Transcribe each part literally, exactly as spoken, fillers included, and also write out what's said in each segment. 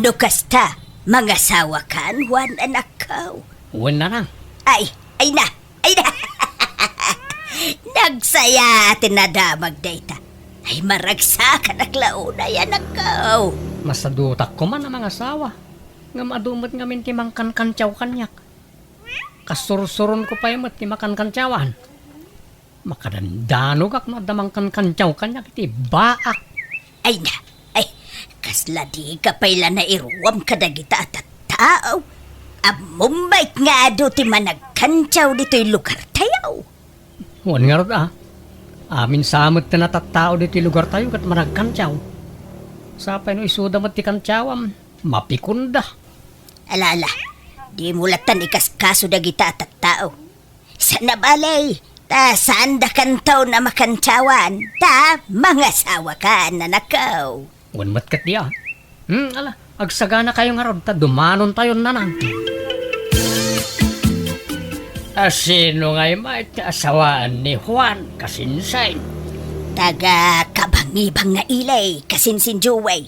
No kasta, mangasawakan, Juan, anakko. Wen, nanang. Ay, ay na, ay na. Nagsaya ti nadamag dayta. Ay, maragsakanak la unay, anakko. Masadutak koma a mangasawa. Ngem adu met ngamin ti mangkankantiaw kaniak. Kasursuronko pay met ti makankantiawan. Makadandanogak no adda mangkankantiaw kaniak iti baak. Ay na, ay, kasla dika pay la nairuam kadagita a tattao. Ammom met nga adu ti managkantiaw ditoy lugartayo. Wen ngarud a. Amin sa met ti natattao ditoy lugartayo ket managkantiaw. Sapay no isuda met ti kantiawam, mapikonda. Ala, ala, dimo lattan ikaskaso dagita a tattao. Saan a bale, ta saandakanto a makantiawan, ta mangasawakan, anakko. Wen met ketdi a. Hmm, ala, agsaganakayo ngarud ta dumanontayon, nanang. A, sino ngay met ti asawaan ni Juan, kasinsin? Taga Kabangibang nga ili, kasinsin Joey.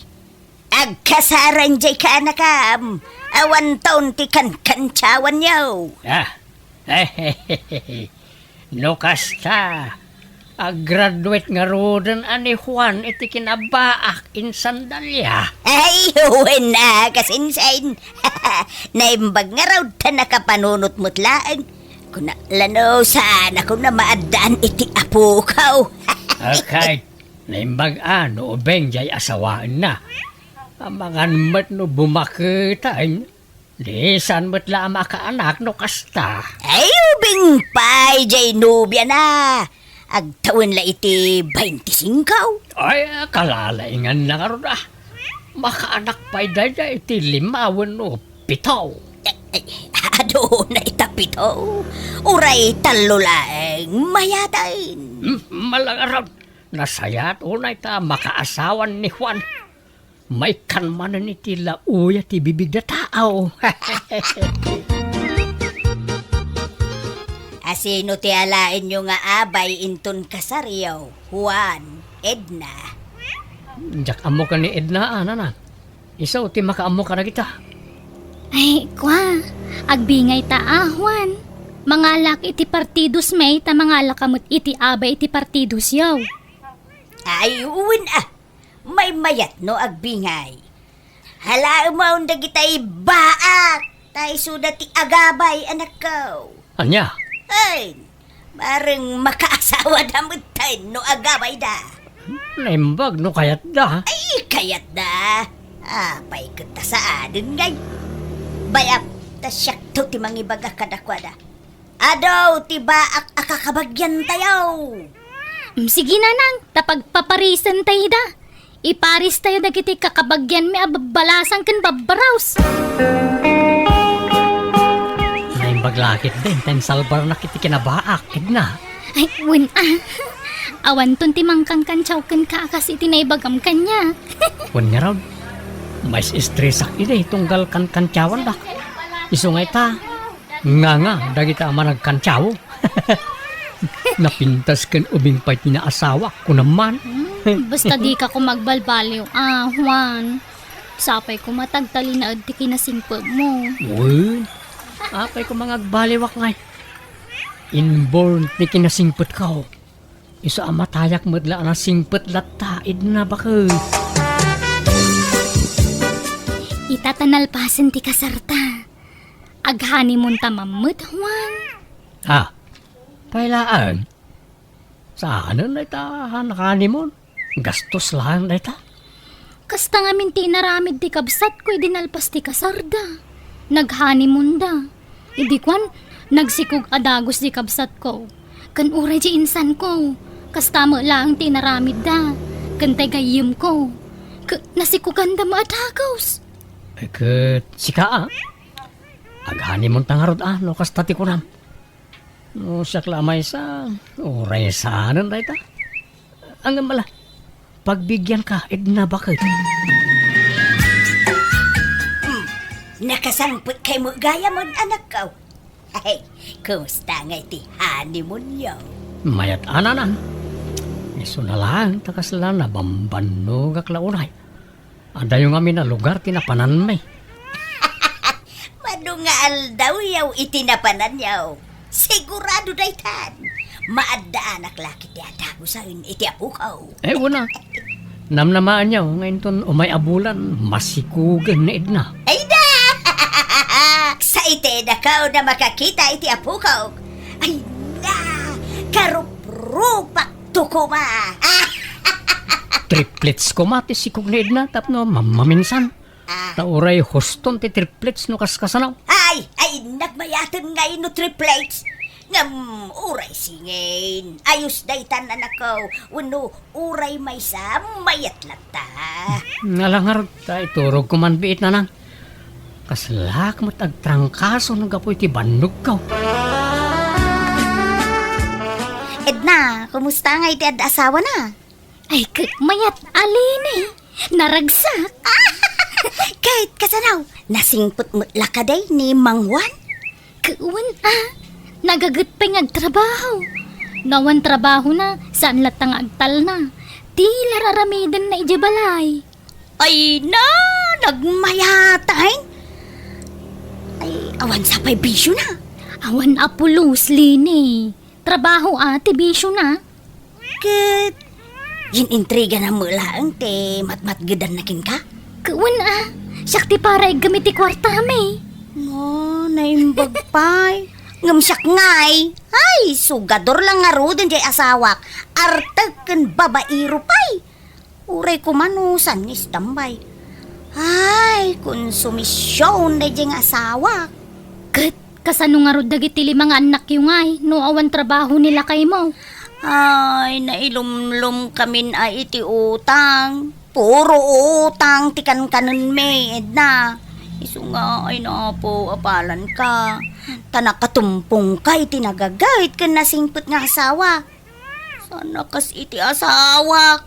Agkasarang jay kaanakam, awanton ti kankantiawanyo. Ah, no kasta, aggraduate ngaruden a ni Juan iti kinabaak insan Dalia. Ay, wen a, kasinsin. Naimbag ngarud ta nakapanunot met laeng. Kuna la no saan a kuna maaddaan iti apoko. Okay. Naimbag a no ubing jay asawaenna. Amangan met no bumaketen. Di saan met la a makaanak no kasta. Ay, ubing pay jay nobiana. Agtawen la iti baintisingko. Ay, kalalainganna ngarud a. Makaanak pay dayta iti lima wenno pito. Eh, eh, adu unay ta pito. Uray tallo laeng mayaten. Hmm, malangarud. Nasayaat unay ta makaasawan ni Juan. Maikkan manen iti laoya ti bibigda tao. A, sino ti alaenyo nga abay inton kasaryo, Juan, Edna? Diak ammo ken ni Edna, a, nanang. Isu ti makaammo kadagita. Ay, kua, agbingayta a, Juan. Mangalak iti partidos met ta mangalaka met iti abay iti partidosyo. Ay, wen a. Maymayat no agbingay. Halaemon dagitay baak, ta isuda ti agabay, anakko. Ania? Ay, bareng makaasawada metten no agabayda. Naimbag no kayatda. Ay, kayatda. Apay ket ta saanen ngay? Bayam, ta siakto ti mangibaga kadakuada. Adu ti baak a kakabagiantayo. Mm, sige, nanang, ta pagpaparisentayo da. Iparistayo dagiti kakabagianmi a babbalasang ken babbaraos. Naimbag la ketdin ta insalbarnak iti kinabaak, Edna. Ay, wen a. Awanton ti mangkankantiaw kenka a kas iti naibagam kaniak. Wen ngarud, mais-estresak idi tunggal kankantiawandak. Isu nga ita, nganga dagita a managkantiaw. Napintas ken ubing pay ti naasawak, kunam man. Hmm, basta dika koma agbalbaliw a, Juan. Sapay koma ta agtalinaed ti kinasingpetmo. Wen, apay koma nga agbaliwak ngay? Inborn ti kinasingpetko. Isu a matayak met la a nasingpet latta, Edna, baket. Ita ta nalpasen ti kasarta. Aghanimunta man met, Juan. Ah, pay laeng? Saanen dayta a naghanimun? Gastos laeng dayta? Kasta ngamin ti inaramid ti kabsatko idi nalpas ti kasarda. Naghanimonda. Idi kuan, nagsikog a dagus ti kabsatko. Ken uray ti insanko, kasta met laeng ti inaramidda. Ken ti gayyemko, ket nasikoganda met a dagus. Eh, ket sika a? Aghanimunta ngarud a, no kasta ti kunam. No siak la a maysa, uray saanen dayta. Ngem ala, pagbigianka, Edna, baket. Hmm, nakasangpetkay met gayam, anakko. Ay, kumusta ngay ti honeymoonyo? Mayat a, nanang. Isuna laeng ta kasla nabambannogak la unay. Adayo ngamin a lugar ti napananmi. Mano nga aldawyaw iti napananyaw. Sigurado daytan. Maaddaanak la ket ti adagusen iti apokaw. Eh, una. Namnamaanyaw nga inton umay a bulan, masikogen ni Edna. Ay da! Sa iti dakaw na makakita iti apokaw. Ay na! Karuprupak to koma. Triplets koma ti sikog ni Edna tapno mammaminsan. Ah. Ta uray huston ti triplets no kaskasano. Ay, ay, nagmayaten nga ino triplets. Ngem uray singin, ayos daytan, anakko. Wenno uray maysa, mayat latta. Nala ngarud, ta iturog ko man biit, nanang. Kaslak met agtrangkaso no gapu iti bannogko. Edna, kumusta nga iti adda asawana? Ay, k-, mayat a Leni. Naragsak. Ket kasano? Nasingpet met la kadi ni Mang Juan? Wen a, nagaget pay nga agtrabaho. No awan trabahona, saan latta nga agtalna. Ti la raramidenna idiay balay. Ay na, nagmayat ay. Ay, awan sa pay bisiona. Awan a pulos, Leni. Trabaho a ti bisiona. Ket inintrigana met laeng ti matmatgedanna kenka? Wen a, siak ti para iggem iti kuartami. No, naimbag pay. Ngem siak ngay. Ay, sugador la ngaruden diay asawak. Artek ken babaero pay. Uray koma no saan nga istambay. Ay, konsumision daydiay nga asawak. Ket kasano ngarud dagiti lima nga annakyo ngay no awan trabaho ni lakaymo? Ay, nailumlomkamin a iti utang. Puro utang ti kankanenmi, Edna. Isu nga, ay, Apo, apalanka. Ta nakatumpongka iti nagaget ken nasingpet nga asawa. Saan a kas iti asawak.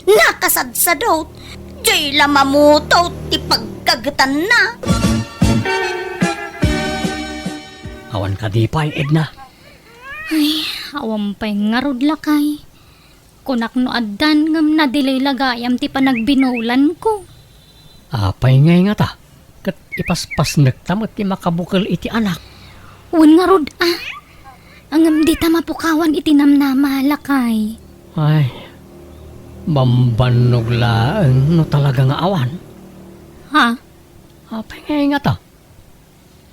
Nakasadsadot. Diay la mamutot ti pagkagetanna. Awan kadi pay, Edna? Ay, awan pay ngarud, lakay. Kunak no addan ngem nadelay la gayam ti panagbinulanko. Apay ngay ngata? Ket ipaspasnekta met ti makabukel iti anak. Wen ngarud a. Ngem dita mapukawan iti namnama, lakay. Ay, bambannog laeng no talaga nga awan. Ha? Apay ngay ngata?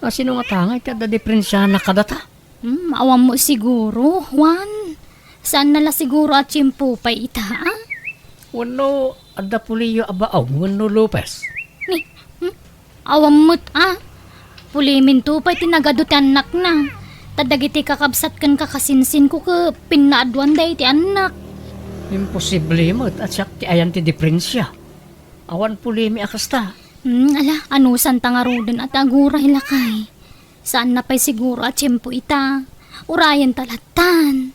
A, sino ngata ngay ti adda diferensiana kadata? Hmm, awan mo siguro, Juan. Saan na la siguro a tiempo pay ita, a? Wenno adda puliyo a baog wenno Lopez? Ni, hmm? Awan met, a. Puliminto pay ti nagadu ti annakna. Ta dagiti kakabsat ken kakasinsinko ket pinnaaduanda iti annak. Imposible met a siak ti ayan ti diferensia. Awan pulimi a kasta. Hmm, ala, anusanta ngaruden a ti aguray, lakay. Saan na pay siguro a tiempo ita. Urayenta lattan.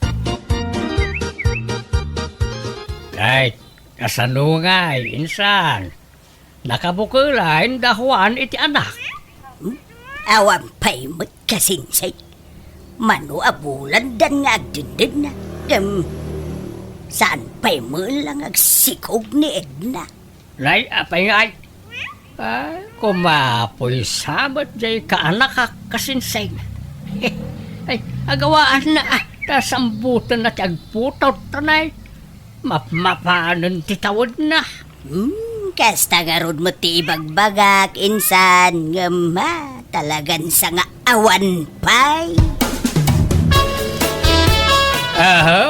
Ay, kasano ngay, insan? Nakabukel a inda Juan iti anak? Hmm? Awan pay met kasinsay. Mano a bulandan nga agdindinna. Ngem, saan pay met la nga agsikog ni Edna? Nay, apay ngay? Ay, kumapoy sa met jay kaanakak kasinsay. Ay, agawaan na, a, ta sambutan na ti agputot, tanay. Mapmapanen ti tawedna. Hmm, kasta ngarud met ti ibagbagak, insan, ngem, a, talagan sa nga awan pay. Aha,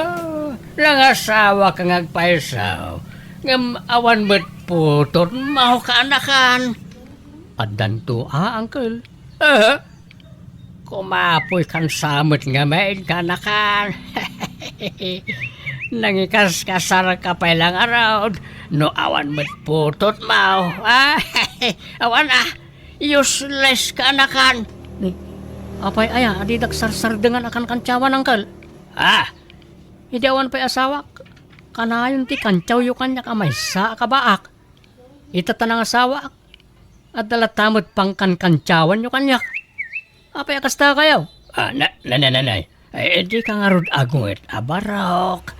nangasawa ka nga agpayso, ngem awan met putot maw kaanakan. Addanto a, uncle. Aha. Kumapoy kan sa met ngamin kaanakan. Nangikaskasar ka pay la ngarud, no awan met putot maw. A, awan a. Useless kaanakan. Ni, apay aya, a didak sarsardengan a kankantyawan, uncle? A, idi awan pay asawak, kanayon ti kantyawyo kaniak a maysa a kabaak. Ita ta nangasawaak, adda latta met pangkankantyawanyo kaniak. Apay a kasta kayo? A, na, na, na, na, na. Ay, dika ngarud agunget a barok.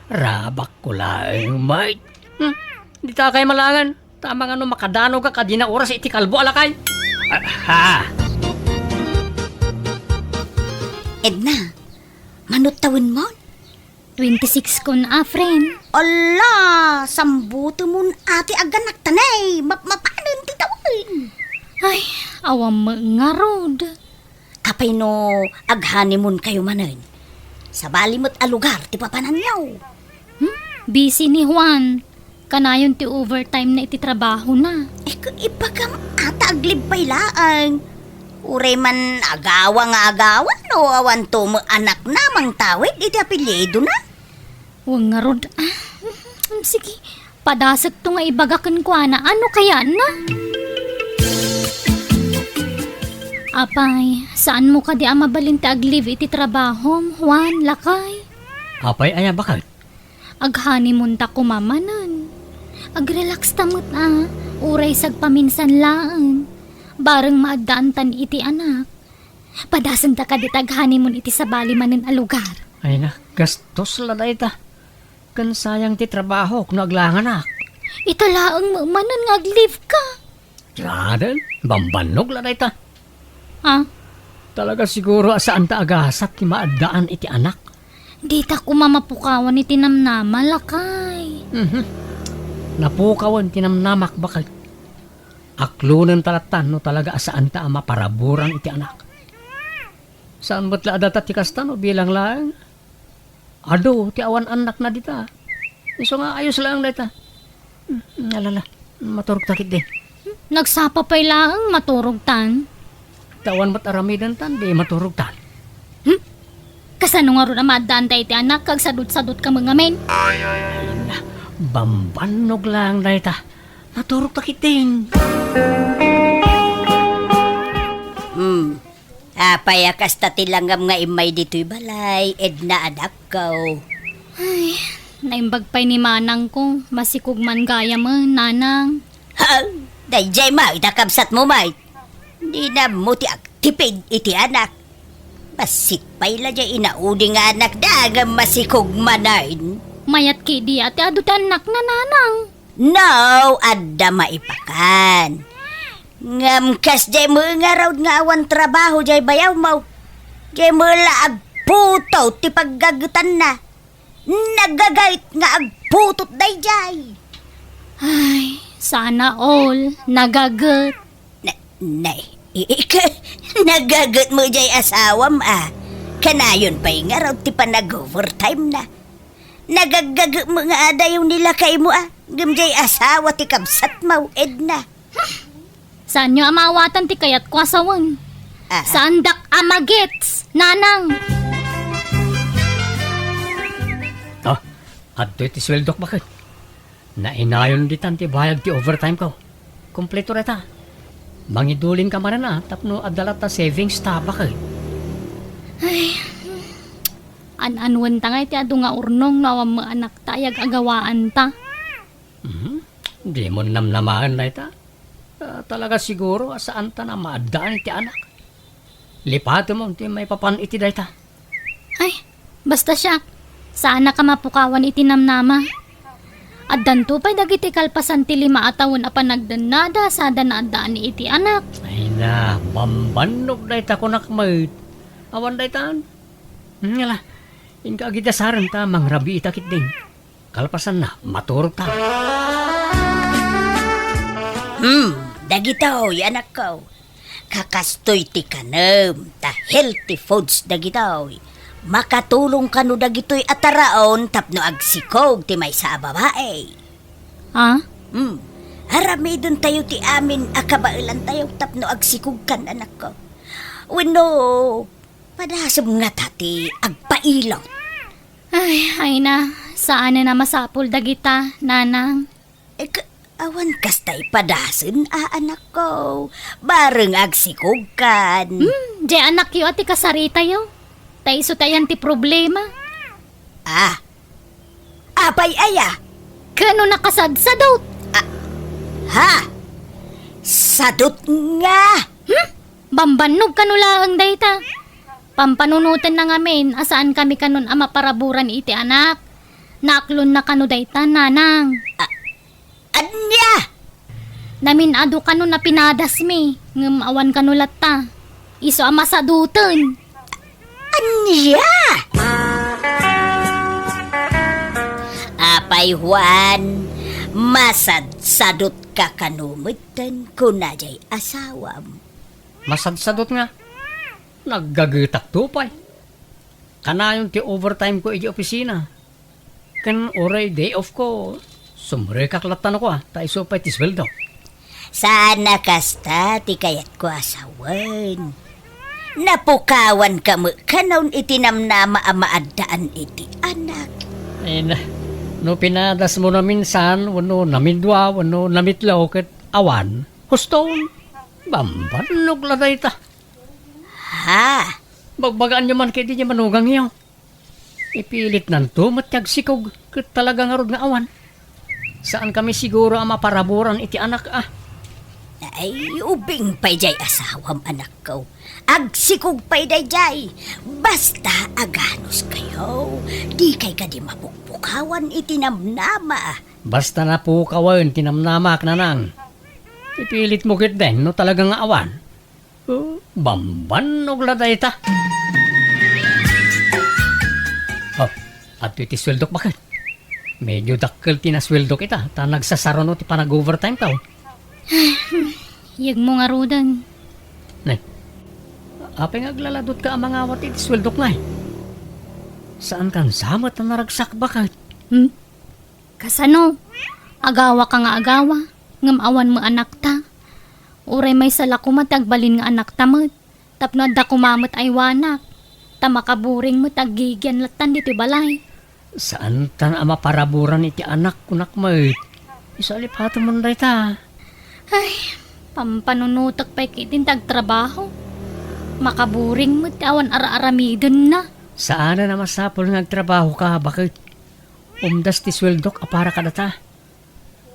Rabakko laeng met. Hmm, dita kay malangen. Tama nga no makadanog ka kadina oras iti kalbo a lakay. Ah, ha. Edna, manut tawenmon? Twenty-six kon a, friend. Ala, sambutemon a ti aganakta ne. Mapmapanen ti tawen. Ay, awan met ngarud. Apay no ag-honeymoon kayo manen? Sabali met a lugar ti papananyo. Hmm? Busy ni Juan. Kanayon ti overtime na iti trabaho na. Eh, kung ibagam ata aglib pay laeng. Uray man agawa nga agawa no awan to met anakna mangtawid iti apelyido na. Wen ngarud, ah, sige, padasek to nga ibaga kenkuana. Ano kaya na? Apay, saan mo kadi a mabalin ti ag-leave iti trabahom, Juan, lakay? Apay, aya, bakit? Ag-honeymoon ta koma manen. Ag-relax ta met a, uray sagpaminsan laeng. Bareng maaddaantan iti anak. Padasenta kadi ta ag-honeymoon iti sabali manen a lugar. Ay na, gastos la dayta. Ken sayang ti trabahok no aglanganak. Ita laeng met manen nga ag-leave ka. Graden, bambannog la dayta. Ha? Talaga siguro a saan ta agasat ti maaddaan iti anak. Dita koma mapukawan iti namnama, lakay. Mhm. Napukawan ti namnamak, bakit? Aklonen ta lattan no talaga a saan ta a maparaburan iti anak. Saan met la a data ti kasta no bilang laeng? Adu ti awan annakna dita. Isu nga ayos laeng dayta. Hmm, alala, maturog ta ketdi. Nagsapa pay laeng maturog tan. Ta awan met aramiden tan, di maturog tan. Hmm? Kasano ngarud a maaddaan ta iti anak, kag sadut-sadut ka met ngamin? Ay, na, bambannog laeng dayta. Maturog ta ketdin. Hmm. Apay a kasta ti langam nga immay ditoy balay, Edna, anakko? Ay, naimbag pay ni manangko, masikog man gayam, nanang. Ha? Daydiay met a kabsatmo met. Dina ammo ti agtipid iti anak. Bassit pay la diay inaudi nga anakda ngem masikog manen. Mayat ketdi a ti adu ti annakna, nanang. No, adda maipakan. Ngem kasdiay met ngarud nga awan trabaho diay bayawmo. Diay met la agputot ti paggagetanna. Nagaget nga agputot daydiay. Ay, sana all nagaget. Na, na, i-, ika, nagaget met diay asawam a. Kanayon pay ngarud ti panag-overtime na. Nagaggaget met nga adayo ni lakaymo a. Ngem diay asawa ti kabsatmo, Edna. Saanyo a maawatan ti kayatko a sawen. Ah. Saandak a magets, nanang. Ah, adtoy ti sueldok, bakit? Nainayon ditan ti bayag ti overtime ko. Kompleto dayta. Mangiduling ka manen a, tapno adda latta savings ta, bakit? Ay, an-anuen ta nga iti adu nga urnong no awan met anakta a yag-agawaan ta. Mhm. Di mo namnamaen dayta? Ah, talaga siguro a saan ta na maaddaan iti anak. Lipatem ti maipapan iti dayta. Ay, basta siak, saanak a mapukawan iti namnama. Addanto pay dagiti kalpasan ti lima a tawen a panagdennada sada naaddaan iti anak. Ay na, bambannog dayta kunak met. Awan daytan. Hmm, ala, inka agidasaren ta mangrabii ta ketdin. Kalpasanna, maturog ta. Hmm, dagitoy, anakko. Kakastoy ti kanem, ta healthy foods dagitoy. Makatulong kano dagitoy a taraon tapno agsikog ti maysa a babai. Ah? Hmm, aramidentayo ti amin a kabaelantayo tapno agsikogkan, anakko. Wenno, padasem ngata ti agpailot. Ay, ay na, saanen a masapul dagita, nanang. Eh, ka-, awan kasta ipadasen a, anakko. Bareng agsikogkan. Hmm, diay anakyo a ti kasaritayo. Ta isu ti ayan ti problema. Ah. Apay aya? Kano nakasadsadot? Ah. Ha? Sadot nga? Hmm? Bambannog kano laeng dayta. Pampanunotenna ngamin a saankami kanon a maparaburan iti anak. Naaklonna kano dayta, nanang. A-, ania? Namin-adu kano napinadasmi, ngem awan kano latta. Isu a masadoten. Ania? Apay, Juan, masadsadotka kano metten, kuna jay asawam. Masadsadot nga. Naggagetakto pay. Kanayon ti overtime ko iti opisina. Ken uray day off ko, sumrekak latta no kua, ta isu pay ti suweldok. Saan a kasta ti kayatko a sawen. Napukawanka met kanon iti namnama a maaddaan iti anak. Ay na, no pinadasmo naminsan, wenno namidua, wenno namitlo, ket awan, huston, bambannog la dayta. Ha? Bagbagaanyo man ketdi ti manugangyo. Ipilitnanto met ti agsikog, ket talaga ngarud nga awan. Saankami siguro a maparaburan iti anak a. Ay, ubing pay jay asawam, anakko. Agsikog pay dayjay. Basta aganuskayo, dikay kadi mapukpukawan iti namnama. Basta napukawen ti namnamak, nanang. Ipilitmo ketdin no talaga nga awan. Oh, bambannog la dayta. Oh, adtoy ti suweldok, baket. Medyo dakkel ti nasuweldok ita, ta nagsasaruno ti panag-overtime taw. Yegmo ngaruden. Nay, apay nga aglaladotka a mangawat iti suweldok, nay? Saankan sa met a naragsak, baket? Hmm? Kasano? Agawaka nga agawa, ngem awan met anakta. Uray maysa la koma ti agbalin nga anakta met, tapno adda koma met aywanak, ta makaburing met aggigian lattan ditoy balay. Saantan a maparaburan iti anak, kunak met. Isalipatemon dayta. Ay, pampanunotek pay ketdin ti agtrabaho. Makaburing met ti awan ar-aramidenna. Saanen a masapul nga agtrabahoka, baket? Umdas ti suweldok a para kadata.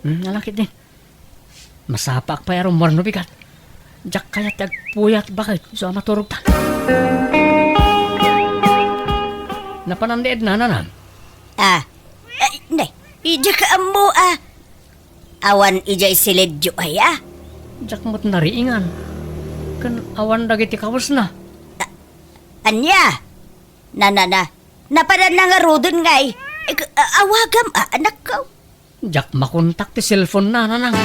Hmm, ala ketdin. Masapaak pay a rummuar no bigat. Diak kayat ti agpuyat, baket, isu a maturogta. Napanan ni Edna, nanang? Ah, ay, nay, diak ammo, ah. Awan idiay silidyo aya? Diak met nariingan. Ken awan dagiti kawesna. Ah, ania? Na, na, na. Napanan na ngaruden ngay. Ik-, a-, awagam, a, anakko. Diak makontak ti cellphone na, nanang.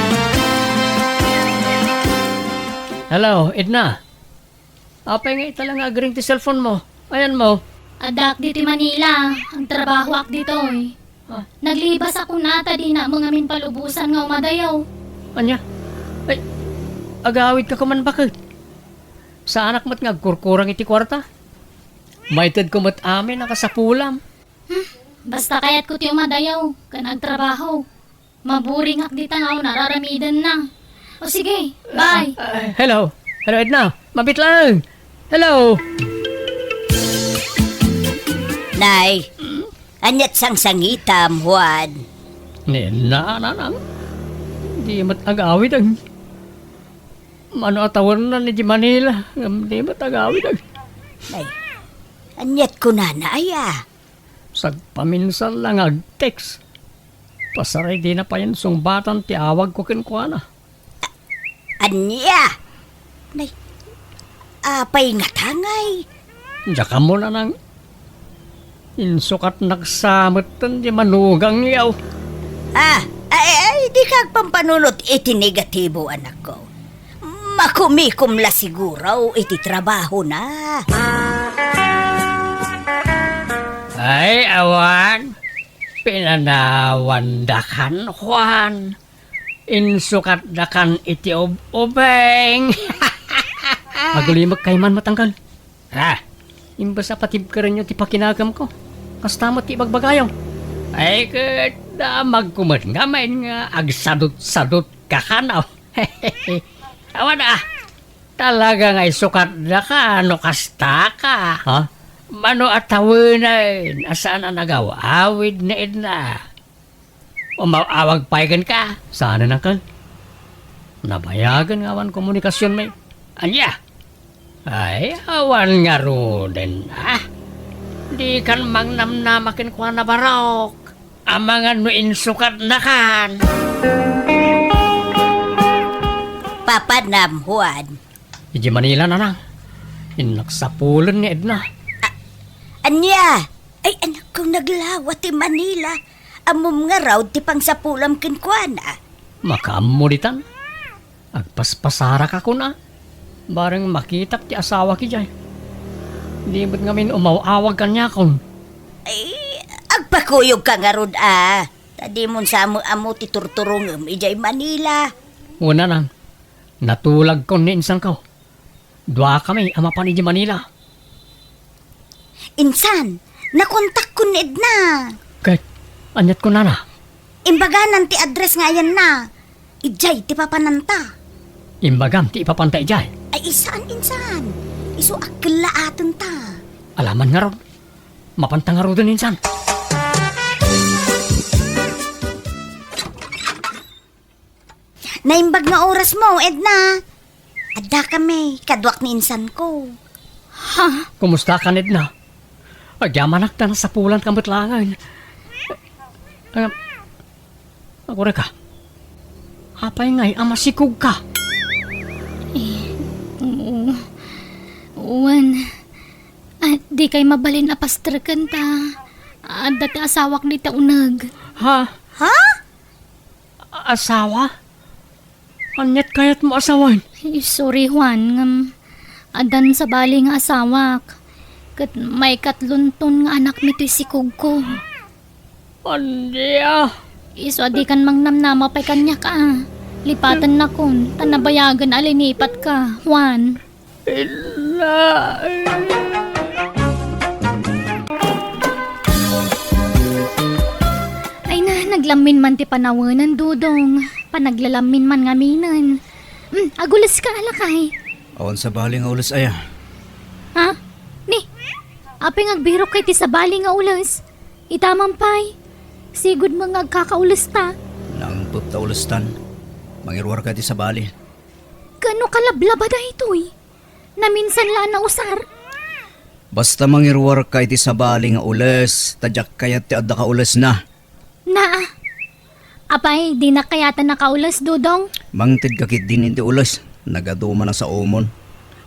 Hello, Edna. Apay nga ita la nga agring ti cellphone mo? Ayanmo? Addaak ditoy Manila. Agtrabahoak ditoy. Ah. Naglibasak kuna ta dinak met ngamin palubosan nga umadayo. Ania? Ay, agawidka koma, baket. Saanak met nga agkurkurang iti kuarta. Maitedko met amin a kasapulam. Hmm, basta kayatko ti umadayo ken agtrabaho. Maburingak dita nga awan ar-aramidenna. O sige, bye. Ah, ah, hello. Hello, Edna. Mabit lang. Hello. Nay, aniat sangsangitam, Juan? Ni Edna, nanang. Di met agawid ang mano a tawennan iti Manila, ngem di met agawid ang. Nay, aniat kunana aya? Sagpaminsan la nga ag-text. Pasaray dina payen sungbatan ti awagko kenkuana. A-, ania? Nay, apay ngata ngay? Diak ammo, nanang, insukatnak sa metten ti manugangyo. Ah, ay, ay, dika agpampanunot iti negatibo, anakko. Makumikom la siguro iti trabahona. Ay, awan. Pinanawandakan, Juan. Insukatdakan iti ub-ubing. Agulimekkayo man met, angkel. Ha? Imbes a patibkerenyo ti pakinagamko, kasta met ti ibagbagayo. Ay, ket damagko met ngamin nga agsadot-sadot ka kano. Awan a, talaga nga isukatdaka no kastaka. Ha? Mano a tawenen a saan a nagaw-awid ni Edna? Umaw-awag pay kenka? Saanen, angkel. Nabayagen nga awan komunikasion met. Ania? Ay, awan ngaruden, ah. Dikan mangnamnama kenkuana, barok. Amangan no insukatnakan. papanam, Juan? Idiay Manila, nanang. Innak sapulen ni Edna. Ania? Ay, anakko, naglawa ti Manila. Ammom ngarud ti pangsapulam kenkuana. Makaammo ditan. Agpaspasarak a kuna. Bareng makitak ti asawak idiay. Di met ngamin umaw-awag kaniakon. Ay, agpakuyogka ngarud a. Ta dimon sa met ammo ti turturongem idiay Manila. Wen, nanang, natulagkon ni insanko. Duakami a mapan idiay Manila. Insan, nakontakkon ni Edna. Ket, aniat kunana? Imbaganan ti address nga ayanna. Idiay ti papananta. Imbagam ti ipapanta idiay? Ay, saan, insan. Isu a kellaatenta. Alaman ngarud. Mapanta ngaruden, insan. Naimbag nga orasmo, Edna. Addakami, kaduak ni insanko. Ha? Kumustakan, Edna? Agyamanak ta nasapulanka met laengen. Ah, agurayka. Apay ngay a masikogka? Eh, oo. Wen, ah, dikay mabalin a pastreken ta adda ti asawak dita uneg. Ha? Ha? A-, asawa? Aniat kayatmo a sawen? Ay, sorry, Juan, ngem addan sabali nga asawak. Ket maikatlonton nga anakmi toy sikogko. Ania? Isu a dikan mangnamnama pay kaniak a. Lipatennakon, ta nabayagen a linipatka, Juan. Ella. Ay na, naglammin man ti panawenen, Dodong. Panaglalammin man ngaminen. Hmm, aguleska, lakay. Awan sabali nga ules aya. Ha? Ni, apay nga agbirok kay ti sabali nga ules? Ita man pay. Sigud met nga agkakaulesta. Nangpet ta ulestan. Mangiruarka iti sabali. Kano kalablaba daytoy? Naminsan la a nausar. Basta mangiruarka iti sabali nga ules, ta diak kayat ti adda kaulesna. Naa. Apay, dinak kayat a nakaules, Dodong? Mangtedka ketdin iti ules. Nagadu man a saomon.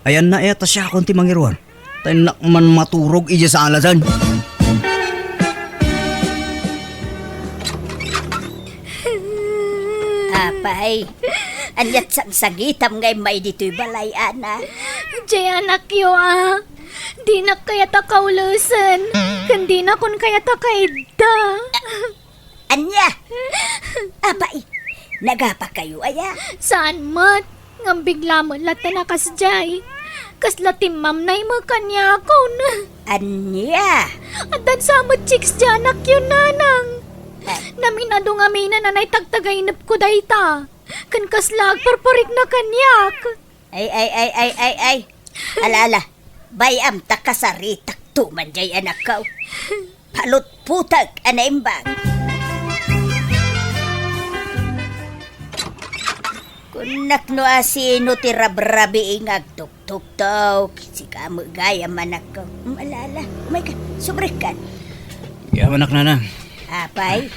Ayanna aya ta siakon ti mangiruar. Ta innak man maturog idiay salasan. Apay, aniat sangsangitam nga immay ditoy balay, Ana? Diay anakyo a. Dinak kayat a kaulesen. Ken dinakon kayat a kaidda. Ania? Apay, nagapakayo aya? Saan met, ngem bigla met latta a kasdiay. Kasla timmamnay met kaniakon. Ania? Addan sa met chicks diay anakyo, nanang. Ah. Namin-adu ngaminen a naitagtagainepko dayta. Ken kasla agparparikna kaniak. Ay, ay, ay, ay, ay, ay. Ala, ala. Bay-am ta kasaritakto man diay anakko. Palutputek a naimbag. Kunak no asino ti rabrabii nga agtuktuktok. Sika met gayam, anakko. Mm, ala, ala. Umayka, subrikkan. Gayam, anak, nanang. Apay,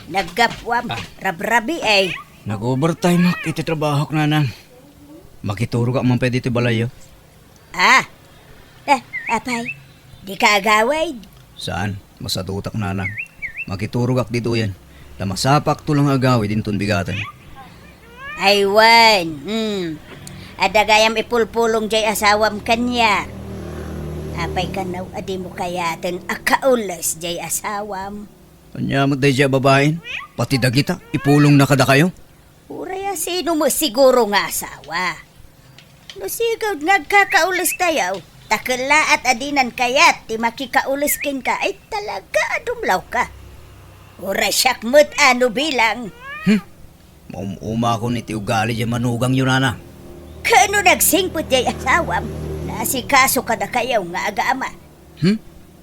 naggapuam. Ah. Rabrabii, ay. Nag-overtime ak iti trabahok, nanang. Makiturogak man pay ditoy balayyo. Ah! Eh, apay, dika agawid? Saan, masadutak, nanang. Makiturogak ditoyen. Ta masapakto lang nga agawid inton bigaten. Ay wen, hmm. Adda gayam ipulpulong diay asawam kaniak. Apay kano a dimo kayaten a kaules diay asawam? Ania met daydiay a babain? Pati dagita, ipulongna kadakayo? Uray a sino met siguro nga asawa. No sigud nga agkakaulestayo, ta kellaat a dinan kayat ti makikaules kenka, ay talaga a dumlawka. Uray siak met a no bilang. Hmm. Maum-umakon iti ugali diay manugangyo, nanang. Kano nagsingpet diay asawam, naasikaso kadakayo nga agama? Hmm?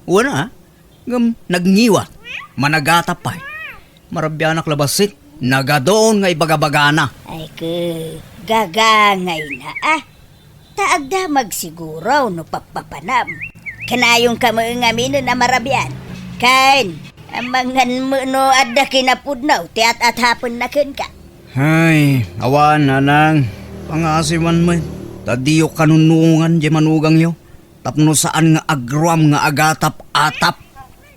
Wen a? Ngem nagngiwat, managata pay. Marabianak la bassit, nagaduon nga ibagabagana. Ay, ke, gagangayna, ah. Ta agdamag siguro no pappapanam. Kanayonka met ngaminen a marabian. Ken, amangan met no adda kinapudno ti at-atapenna kenka. Ay, awan, nanang. Pangasiwan met, ta diyo kanunnuongan diay manugangyo, tapno saan nga agruam nga agatap-atap.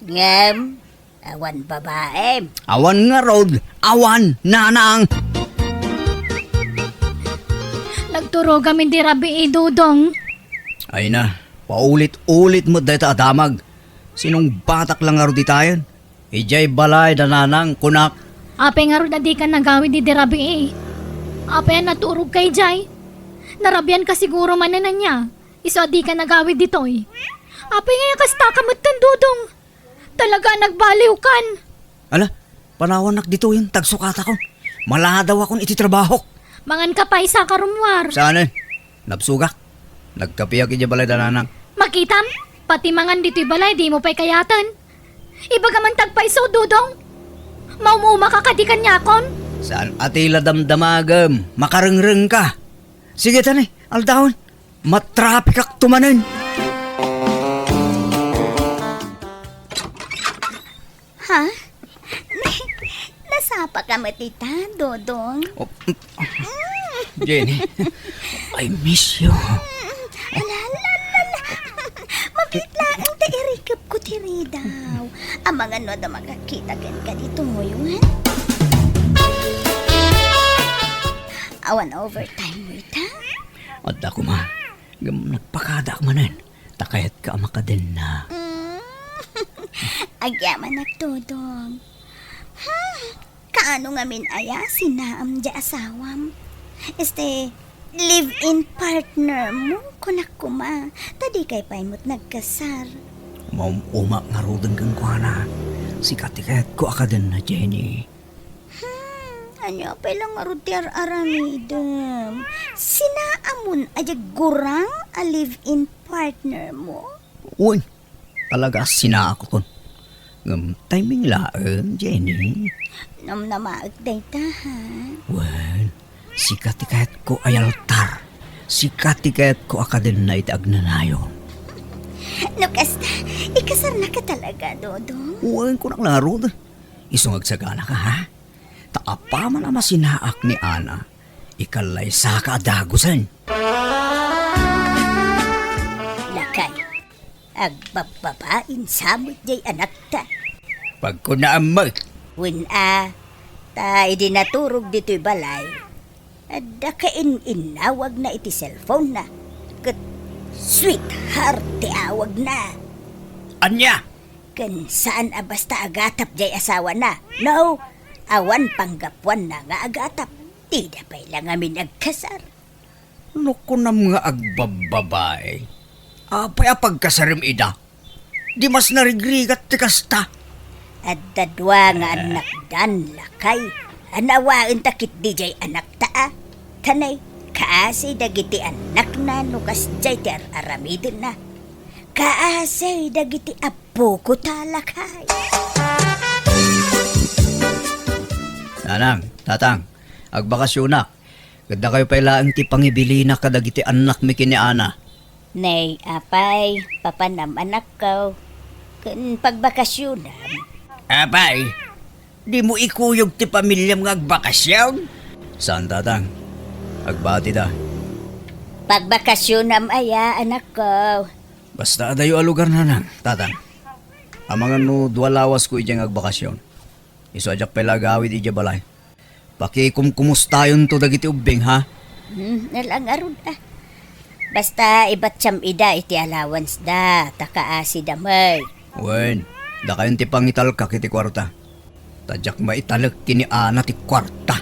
Ngem, awan babaem. Awan ngarud, awan, nanang. Nagturogam idi rabii, Dodong. Ay na, paulit-ulit met dayta a damag. Sinungbatak la ngarud ditayen. Idiay balay da nanang, kunak. Apay ngarud a dika nagawid idi rabii? Apay a naturogka idiay? Narabianka siguro manen ania, isu a dika nagawid ditoy. Apay ngay a kastaka metten, Dodong? Talaga a nagbaliwkan. Ala, panawannak ditoyen, ta agsukatakon. Maladawakon iti trabahok. Manganka pay, saka rummuar. Saan? Nabsogak. Nagkapiak idiay balay da nanang. Makitam, pati mangan ditoy balay, dimo pay kayaten. Ibagam man ti agpayso, Dodong. Maum-umaka kadi kaniakon? Saan a ti la damdamagem? Makarengrengka. Sige, tani, aldawen. Matrapikakto manen. Ha? Nasapaka met ita, Dodong? Oh, Jenny, I miss you. Ala, ala, ala, ala. Mabiit laeng ta irikepko ti ridaw. Amangan no adda makakita kenka ditoy, ngan? Awan overtime mo ita? Adda koma. Ngem nagpakadaak manen. Ta kayatka a makadenna. Mm. Agyamanak, Dodong. Hmm. Kaano ngamin aya sinaam diay asawam? Este, live-in partner mo, kunak koma. Ta dikay pay met nagkasar. Maum-umak ngaruden kenkuana. Sika ti kayatko a kadenna, Jenny. Hmm, ania pay la ngarud ti ar-aramidem? Sinaamon a diay gurang a live-in partner mo? Wen, talaga a sinaakon. Ngem timing laeng, Jenny. Namnamaek dayta, ha? Wen, sika ti kayatko a yaltar. Sika ti kayatko a kadenna iti agnanayon. No kasta, ikasarnaka talaga, Dodong? Wen, kunak la ngarud. Isu nga agsaganaka, ha? Ta apaman a masinaak ni Ana, ikallaysaka a dagusen. Lakay, agbabbabain sa met diay anakta. Pagkunaam met. Wen a, ta idi naturog ditoy balay, adda kain-innawagna iti cellphone-na, ket sweetheart ti awagna. Ania? Ken saan a basta agatap diay asawana. No, awan panggapuanna nga agatap. Dida pay la ngamin agkasar. No kunam nga agbabbabae, apay a pagkasarem ida? Di mas narigrigat ti kasta. Adda dua nga annakdan, lakay. Anawaen ta ketdi diay anakta a. Kanay, kaasi dagiti annakna no kasdiay ti ar-aramidenna. Kaasi dagiti appo ko ta, lakay. Nanang, tatang, agbakasionak. Ket dakayo pay laeng ti pangibilina kadagiti annakmi ken ni Ana. Nay, apay, papanam anakko. Ken pagbakasionam. Apay, dimo ikuyog ti pamiliam nga agbakasion? Saan, tatang. Agbatida. Pagbakasionam aya, anakko? Basta adayo a lugar, nanang, tatang. Amangan no dua lawasko idiay nga agbakasion. Isu a diak pay la agawid idiay balay. Pakikumkumustayonto dagiti ubbing, ha? Hmm, nala ngarud, a. Basta ibatiam ida iti allowance da, ta kaasida met. Wen, dakayon ti pangitalkak iti kuarta. Ta diak maitalek ken ni Ana ti kuarta.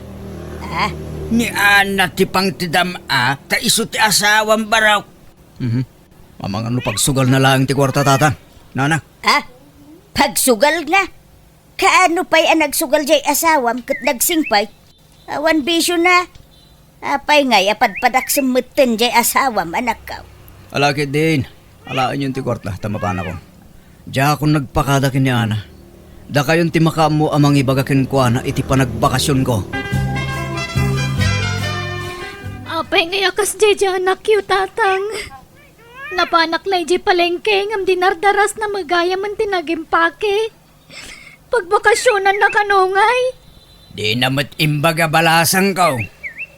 A? Ni Ana ti pangtedam a, ta isu ti asawam, barok. Mhm. Amangan no pagsugalna laeng ti kuarta, tatang. Nanang. A? Pagsugalna? Kaano pay a nagsugal diay asawam ket nagsingpet? Awan bisiona. Apay ngay a padpadaksem metten diay asawam, anakko? Ala ketdin, alaenyon ti kuarta ta mapanakon. Diakon nagpakada ken ni Ana. Dakayon ti makaammo a mangibaga kenkuana iti panagbakasionko. Apay ngay a kasdiay diay anakyo, tatang? Napanak la idiay palengke ngem dinardarasna met gayam ti nagimpake. Pagbakasionanna kano ngay? Dina met imbaga balasangko.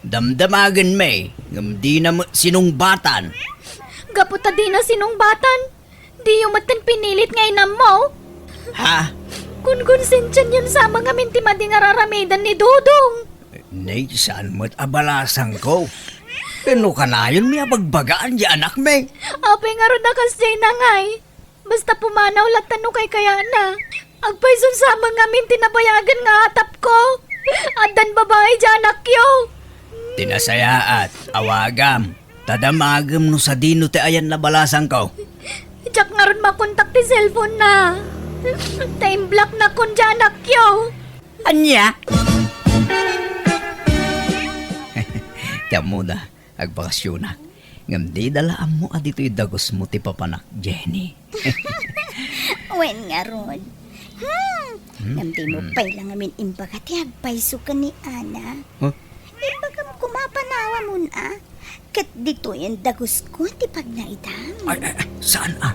Damdamagenmi, ngem dina met sinungbatan. Gapu ta dina sinungbatan, diyo metten pinilit nga inammo? Ha? Konkonsensiayon sa amin ti madi nga ar-aramiden ni Dodong. Nay, saan met a balasangko? Wenno kanayonmi a bagbagaan ti anakmi? Apay ngarud a kasdiay, nangay? Basta pumanaw latta no kaykayatna. Agpayson sa amin ngamin ti nabayagen nga atapko. Addan babai ti anakyo. Ti nasayaat, awagam. Ta damagem no sadino ti ayan a balasangko. Diak ngarud makontak ti cellphone-na. Ta imblocknakon ti anakyo. Ania? Ti ammoda, agbakasyonak. Ngem dida la ammo a ditoy dagusmo ti papanak, Jenny. Wen ngarud. Hmm. Hmm? Ngem dimo Hmm. pay la ngamin imbaga ti agpayso ken ni Ana. Huh? Imbagam koma a panawamon a. Ket ditoyen dagusko ti pagnaedam. Ay, ay, ay, saan a?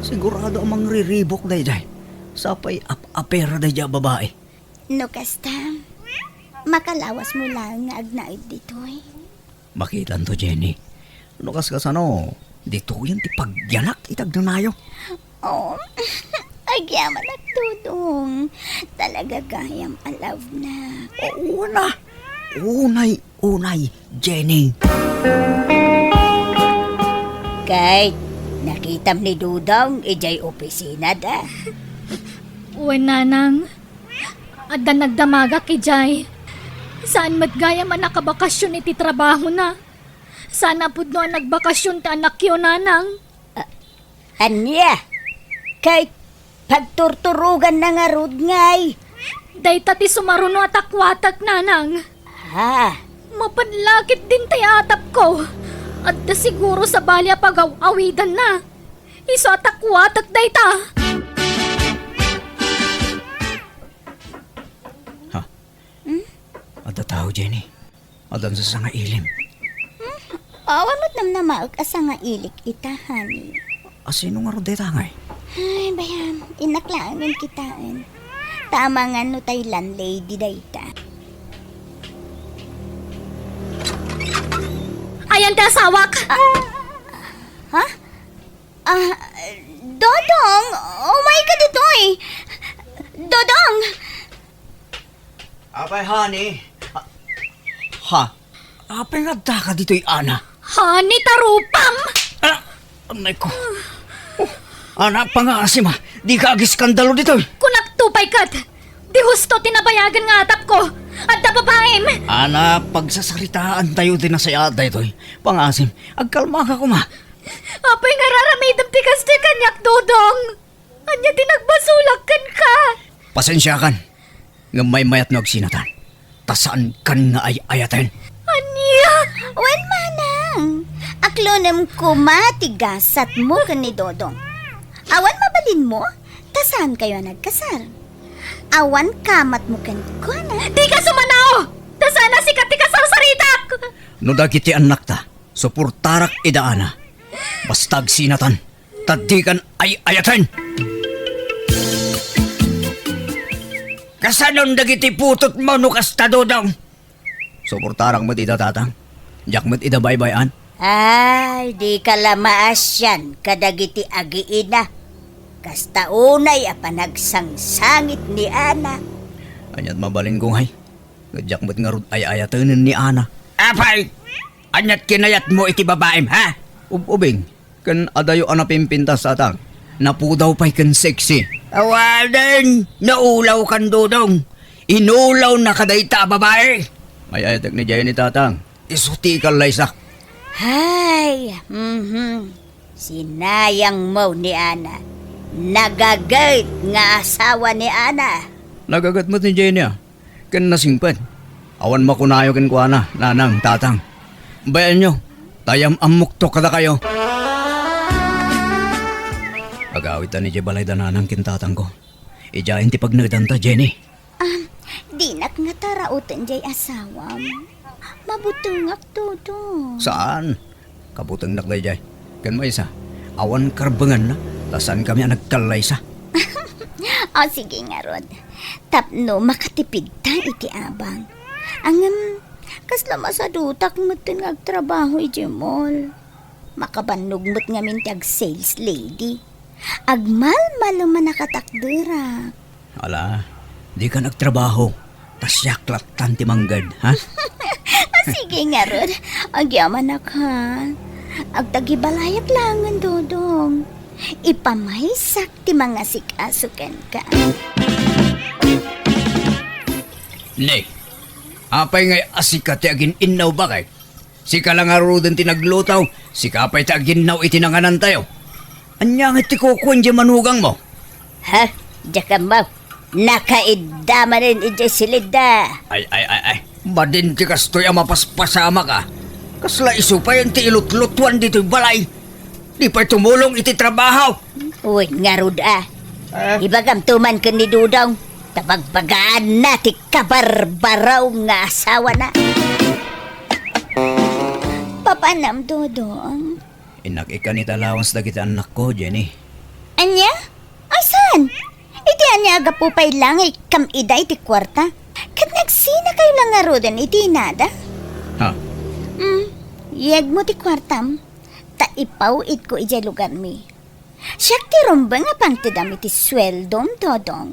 Sigurado a mangriribuk daydiay. Sapay ap-apera daydiay a babai. No kasta, makalawasmo laeng nga agnaed ditoy. Makitanto, Jenny. No kaskasano, ditoyen ti pagyanak iti agnanayo. Oh, agyamanak, Dodong. Talaga gayam a love-nak. Oo na. Unay, unay, Jenny. Kay, nakitam ni Dodong idiay opisinada. Wen, Nanang. Adda nagdamagak idiay. Saan met gayam a nakabakasyon iti trabahona. Saan a pudno a nagbakasyon ti anakyo, Nanang. A-, ania? Kay pagturturoganna ngarud ngay? Dayta ti sumaruno a takuatek, Nanang. Ha? Mapan la ket dintay atapko. Adda siguro sabali a pagaw-awidanna. Isu a takuatek dayta. Ha? Hmm? Adda tao, Jenny. Addan sasangailim. Hmm? Awan met namnamaek a sangailik ita, honey. A, sino ngarud dayta ngay? Ay, bayam. Innak laeng kitaen. Ta amangan no tay landlady dayta. Ayan ti asawak! Ah, ha? Ah, Dodong, umayka ditoy. Dodong! Apay, honey? Ha? Apay nga addaka ditoy, Ana? Honey, tarupam! Ah, anay ko. Oh, Ana, pangaasim a. Dika agiskandalo ditoy. Kunakto pay ket. Di husto ti nabayagen nga atapko. Adda babaim. Ana, pagsasaritaantayo ti nasayaat daytoy. Pangaasim, agkalmaka koma. Apay nga ar-aramidem ti kasta kaniak, Dodong? Ania ti nagbasolak kenka? Pasensiakan, ngem maymayat no agsinatan. Ta saankan nga ay-ayaten. Ania? Wen, manang, aklonem koma ti gasatmo ken ni Dodong. Awan mabalinmo, ta saankayo a nagkasar. Awan kamatmo kenkuana. Dika sumanao! Ta saan a sika ti kasarsaritak! No dagiti annakta, suportarak ida, Ana. Basta agsinatan, ta dikan ay-ayaten! Kasanon dagiti putotmo no kasta, Dodong? Suportarak met ida, Tatang. Diak met ida baybay-an. Ay, dika la maasian kadagiti agiina. Kasta unay a panagsangsangit ni Ana. Aniat mabalinko ngay? Ket diak met ngarud ay-ayatenen ni Ana. Apay! Aniat kinayatmo iti babaim, ha? Ub-ubing, ken adayo a napimpintas, Tatang. Napudaw pay ken sexy. Awanen, naulawkan, Dodong. Inulawnaka dayta a babai. Ay-ayatek ni Jenny, Tatang. Isu ti ikallaysak. Hay, mhm. Sinayangmo ni Ana. Nagaget nga asawa ni Ana. Nagaget met ni Jenny, a. Ken nasingpet. Awan makunayo kenkuana, nanang, tatang. Bayanyo, ta yam-ammokto kadakayo. Agawidtan idiay balay da nanang ken tatangko. Idiayen ti pagnaedanta, Jenny. Ah, dinak ngata rauten diay asawam. Mabutengak, Dodong. Saan? Kabutengnak daydiay. Ken maysa, awan karbenganna, ta saankami a nagkallaysa. O, sige ngarud. Tapno makatipidta iti abang. Ngem, Kasla masadutak metten nga agtrabaho idiay mall. Makabannog met ngamin ti ag-sales lady. Agmalmalem a nakatakderak. Ala, dika agtrabaho. Ta siak lattan ti mangged, ha? Ah, sige ngarud. Agyamanak, ha? Agtagibalayak laengen, Dodong. Ipamaysak ti mangasikaso kenka. Ne, apay ngay a sika ti agin-innaw, bakay? Sika la ngaruden ti nagluto, sika pay ti aginnaw iti nanganantayo. Ania ngay ti kukuan diay manugangmo? Ha? Diak ammo. Nakaidda manen idiay silidda. Ay, ay, ay, ay. Madin ti kastoy a mapaspasamak a. Kasla isu pay ti ilutlutuan ditoy balay. Di pay tumulong iti trabaho. Uy, ngarud a. Ah. Ibagamto man ken ni Dodong, ta bagbagaanna ti kabarbaraw nga asawana. Papanam, Dodong? Innak ikkan iti allowance dagiti annakko, Jenny. Ania? Ay, saan? Iti ania a gapu pay la nga ikkam ida iti kuarta? Ket nagsinakayo la ngaruden iti inada? Ha? Hmm, yegmo ti kuartam, ta ipaw-itko idiay lugarmi. Siak ti rumbeng a pangtedam iti sueldom, Dodong.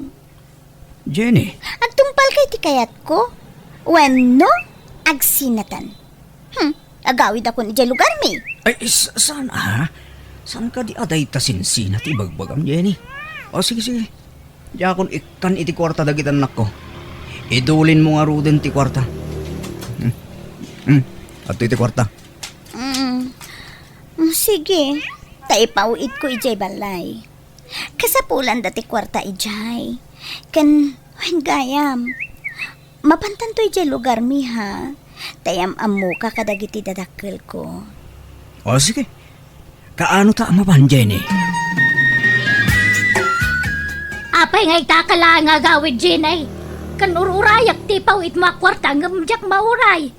Jenny. Agtungpalka iti kayatko? Wenno, agsinatan? Hmm, agawidakon idiay lugarmi. Ay, sa-, saan, ah? Saan kadi a dayta sinsina ti ibagbagam, Jenny? O, sige, sige. Diakon ikkan iti kuarta dagiti annakko. Idulinmo ngaruden ti kuarta. Hmm. Hmm. Adtoy ti kuarta. Mm. Mm, sige. Ta ipaw-itko idiay balay. Kasapulanda ti kuarta idiay. Ken, wen gayam, mapantanto idiay lugarmi, ha? Ta yam-ammoka kadagiti dadakkelko. O, sige. Kaano ta a mapan, Jenny? Apay nga itaka laeng nga agawid, Jenny? Ken ur-urayak ti ipaw-itmo a kuarta ngem diak mauray.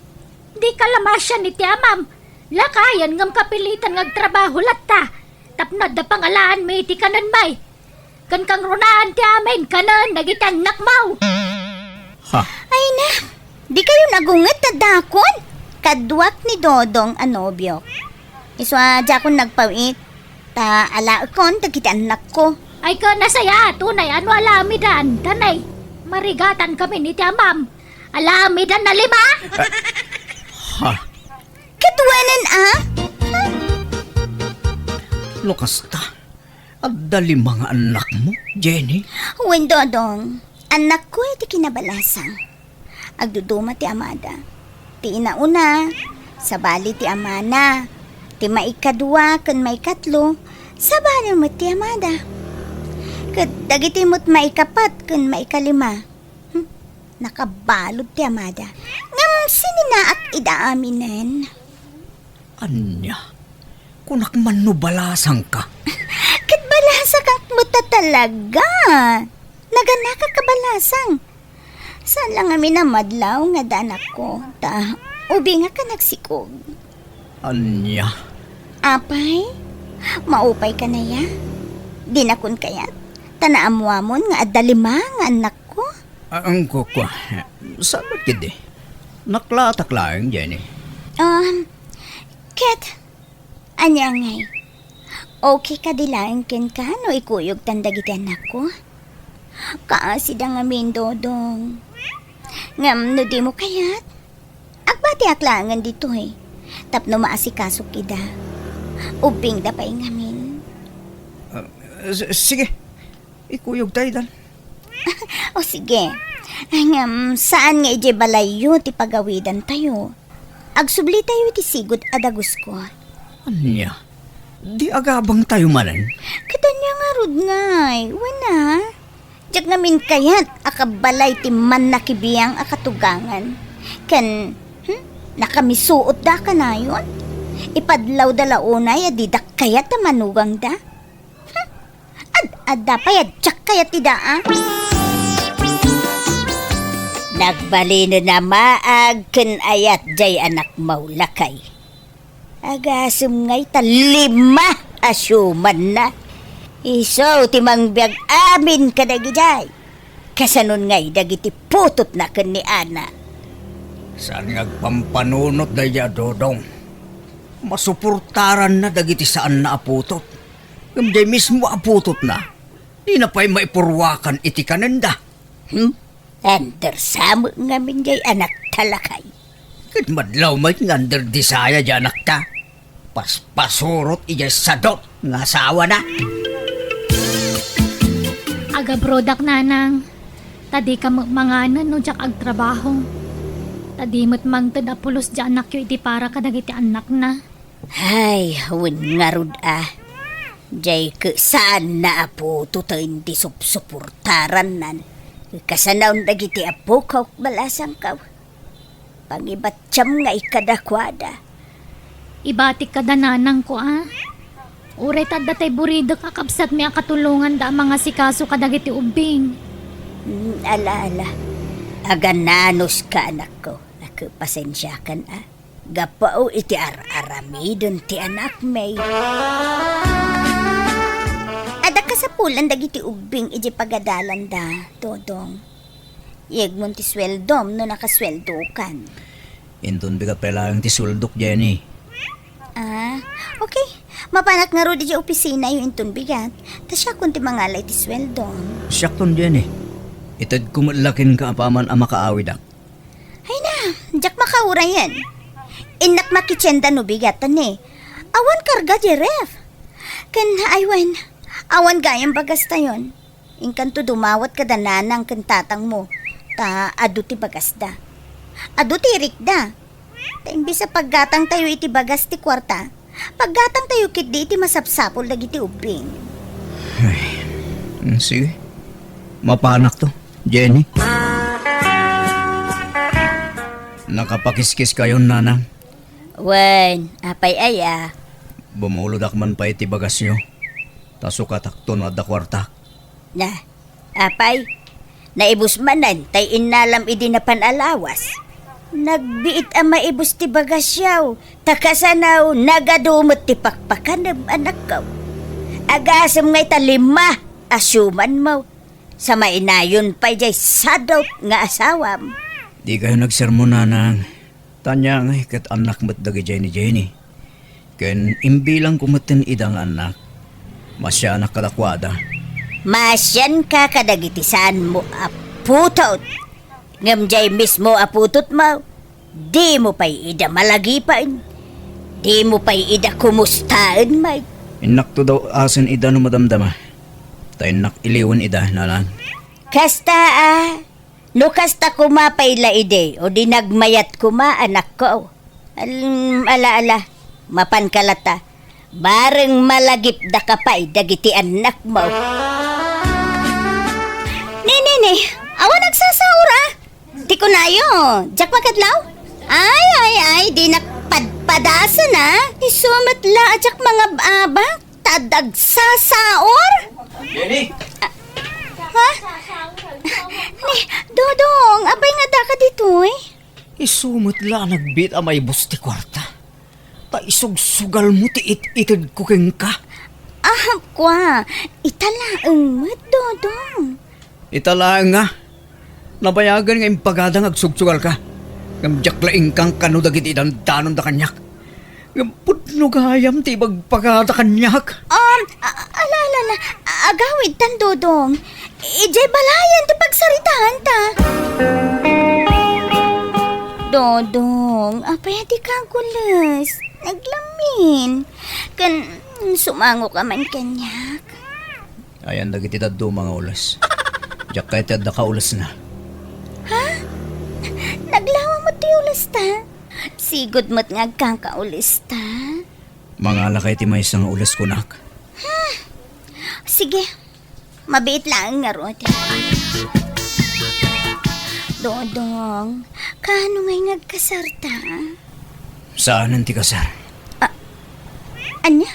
Dika la masian iti amam. Lakayen ngem kapilitan nga agtrabaho latta. Tapno adda pangalaanmi iti kanenmi. Ken kangrunaan ti amin kanen dagiti annakmo. Ha? Ay na, dikayon agunget a dakon. Kaduak ni Dodong a nobiok. Isu a diakon nagpaw-it, ta alaekon dagiti annakko. Ay, ken nasayaat unay a no alaamidan, ta nay, marigatan kami iti amam. Alaamidan a lima? Ha? Ket wenen a? No kasta, adda lima nga annakmo, Jenny? Wen, Dodong. Annakko iti kinabalasang. Agduduma ti amada. Ti inauna, sabali ti amana. Ti maikadua ken maikatlo, sabali met ti amada. Ket dagiti met maikapat ken maikalima, hmm, nakabalud ti amada. Ngem sininaak ida aminen. Ania? Kunak man no balasangka? Ket balasakak met a talaga. Naganakak a balasang. Saan la ngamin a madlaw nga adda anakko, ta ubingak a nagsikog. Ania? Apay, maupay ka naya? Dinakon kayat? Ta naammoamon nga adda lima nga annakko? Ah, ang kukua. Saan met ketdi? Naklatak laeng, Jenny. Um, ket, ania ngay? Okay kadi laeng kenka no ikuyogtan dagiti annakko? Kaasida ngamin, Dodong. Ngem no dimo kayat, agbatiak laengen ditoy tapno maasikasok ida. Ubbingda pay ngamin. Ah, s-, sige. Ikuyogta idan. O sige. Ngem, saan nga idiay balayyo ti pagawidantayo? Agsublitayo iti sigud a dagusko. Ania? Di agabangtayo manen? Ket ania ngarud ngay? Wen a? Diak ngamin kayat a kabalay ti mannakibiang a katugangan. Ken, hmm, nakamisuotda kanayon? Ipadlawda la unay a didak kayat a manugangda? Hmm, ad-adda pay a diak kayat ida a? Nagbalinen a maag ken ayat diay anakmo, lakay. Agasem ngay ta lima a siumanna. Isu ti mangbiag amin kadagijay. Kasanon ngay dagiti putotna ken ni Ana? Saan nga agpampanunot daydiay a Dodong? Masuportaranna dagiti saanna a putot. Ngem diay mismo a putotna, dina pay maipurwakan iti kanenda. Hmm? Under sa met ngamin diay anakta, lakay. Ket madlaw met nga under desire diay anakta. Paspasurot idiay sadot nga asawana. Agabrodak, nanang. Ta dika met manganen no diak agtrabaho. Ta di met mangted a pulos diay anakyo iti para kadagiti annakna. Ay, wen ngarud a. Diay ket saanna a putoten ti supsuportarannan. Kasanaon dagiti apok, balasangko. Pangibattiam ngay kadakuada. Ibatik kada nanangko a. Uray ta adda tay buridek a kabsatmi a katulonganda a mangasikaso kadagiti ubbing. Hmm, ala, ala. Agananuska, anakko. Ket pasensiakan a. Gapu iti ar-aramiden ti anakmi. Adda kasapulan dagiti ubbing iti pagadalanda, Dodong. Yegmon ti sueldom no nakasueldokan. Inton bigat pay laeng ti sueldok, Jenny. Ah, okay. Mapanak ngarud idiay opisinayo inton bigat. Ta siakon ti mangala iti sueldom. Siakton, Jenny. Itedko met la kenka apaman a makaawidak. Ay na, diak makaurayen. Innak makitienda no bigat, ta ne. Awan karga diay ref. Ken, ay wen, awan gayam bagastayon. Inkanto dumawat kada nanang ken tatangmo, ta adu ti bagasda. Adu ti irikda. Ta imbes a paggatangtayo iti bagas ti kuarta, paggatangtayo ketdi iti masapsapul dagiti ubbing. Ay, mm, sige. Mapanakto, Jenny. Nakapakiskiskayon, nanang. Wen, apay aya? Bumulodak man pay iti bagasyo. Ta sukatakto no adda kuartak. Na, apay, naibus manen tay innalam idi napan a lawas. Nagbiit a maibus ti bagasyaw, ta kasano nagadu met ti pakpakanem, anakko. Agasem ngay ta lima a siumanmo. Sa mainayon pay diay sadot nga asawam. Dikayo nagsermon, nanang. Ta ania ngay ket annak met dagidiay ni Jenny. Ken imbilangko metten ida nga annak. Maasianak kadakuada. Maasianka kadagiti saanmo a putot. Ngem diay mismo a putotmo, dimo pay ida malagipen. Dimo pay ida kumustaen met. Innakto daw asen ida no madamdama. Ta innak iliwen ida, nanang. Kasta a, no kasta koma pay la idi, o di nagmayat koma, anakko. Al-, ala, ala, mapanka latta. Bareng malagipdaka pay dagiti annakmo. Ni, ni, ni, awan agsasaor a. Ti kunayo, diak makadlaw? Ay, ay, ay, dinak padpadasen a. Isu met la a diak mangab-abak. Ta adda agsasaor? Jenny! Ah, ha? Ni, Dodong, apay nga addaka ditoy? Isu met la a nagbiit a maibus ti kuarta. Ta isugsugalmo ti it-itedko kenka. Ah, kua, ita laeng met, Dodong. Ita laeng nga, nabayagen nga impagada nga agsugsugalka. Ngem diak la inkangkano dagiti dandanonda kaniak. Ngem pudno gayam ti ibagpagada kaniak. Um, a-, ala, ala, ala, agawidtan, Dodong. Idiay balayen ti pagsaritaanta. Dodong, apay a dika agules? Naglamin. Ken sumangoka man kaniak. Ayan dagiti dadduma nga ules. Diak kayat ti adda kaulesna. Ha? Naglawa met ti ulesta? Sigud met nga agkakaulesta? Mangalakay ti maysa nga ules kunak. Hmm. Sige. Mabiit laeng ngarud. Dodong, kaano ngay nga agkasarta? Saanen ti kasar. Ah, ania?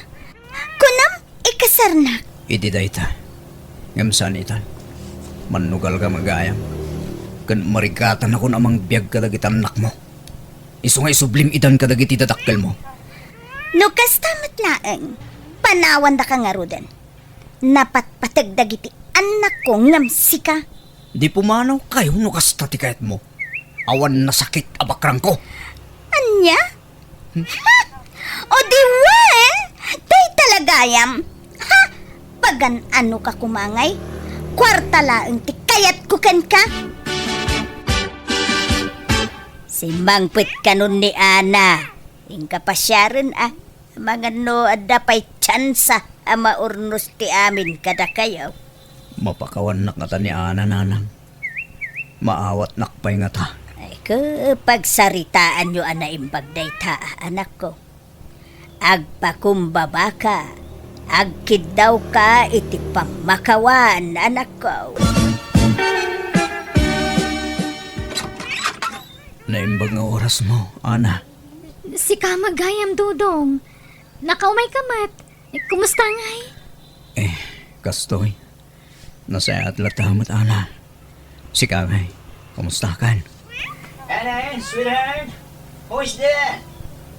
Kunam, ikasarnak? Idi dayta. Ngem saan itan. Mannugalka gayam. Ken marigatanakon a mangbiag kadagiti annakmo. Isu nga isublim idan kadagiti dadakkelmo. No kasta met laeng, panawandaka ngaruden. Napatpateg dagiti annakko ngem sika. Di pumanawkayo no kasta ti kayatmo. Awan nasakit a bakrangko. Ania? O di wen, dayta la gayam. Ha? Pagan-ano ka koma ngay? Kuarta laeng ti kayatko kenka. Simmangpet kanon ni Ana. Inka pasiaren a. Amangan no adda pay tsansa a maurnos ti amin kadakayo. Mapakawannak ngata ni Ana, nanang. Maawatnak pay ngata. Ay, ke, pagsaritaanyo a naimbag dayta, anakko. Agpakumbabaka, agkiddawka iti pammakawan, anakko. Naimbag nga orasmo, Ana. Sika met gayam, Dodong. Nakaumayka met. Kumusta ngay? Eh, kastoy. Nasayaat latta met, Ana. Sika ngay, kumustakan? Ana, sweetheart, who is there?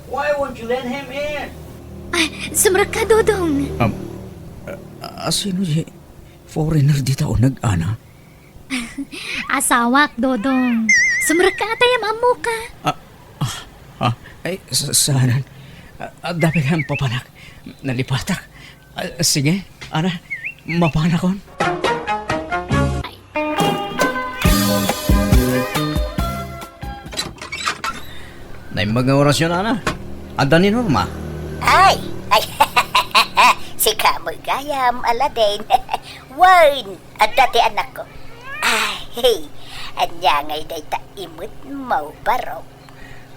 Why won't you let him in? Ay, sumrekka, Dodong. Um, a, a, sino di foreigner dita uneg, Ana? Asawak, Dodong. Sumrekka, atayam ammoka. Ah, ah, ah, ay, sa-, saanan? Ah, ah, dapay kayam papanak. Nalipatak. Ah, sige, Ana, mapanakon. Naimbag nga orasyon, Ana. Adda ni Norma. Ay, ay, sika met gayam, Aladdin. Wen, adda ti anakko. Ay, ania ngay dayta imetmo, barok?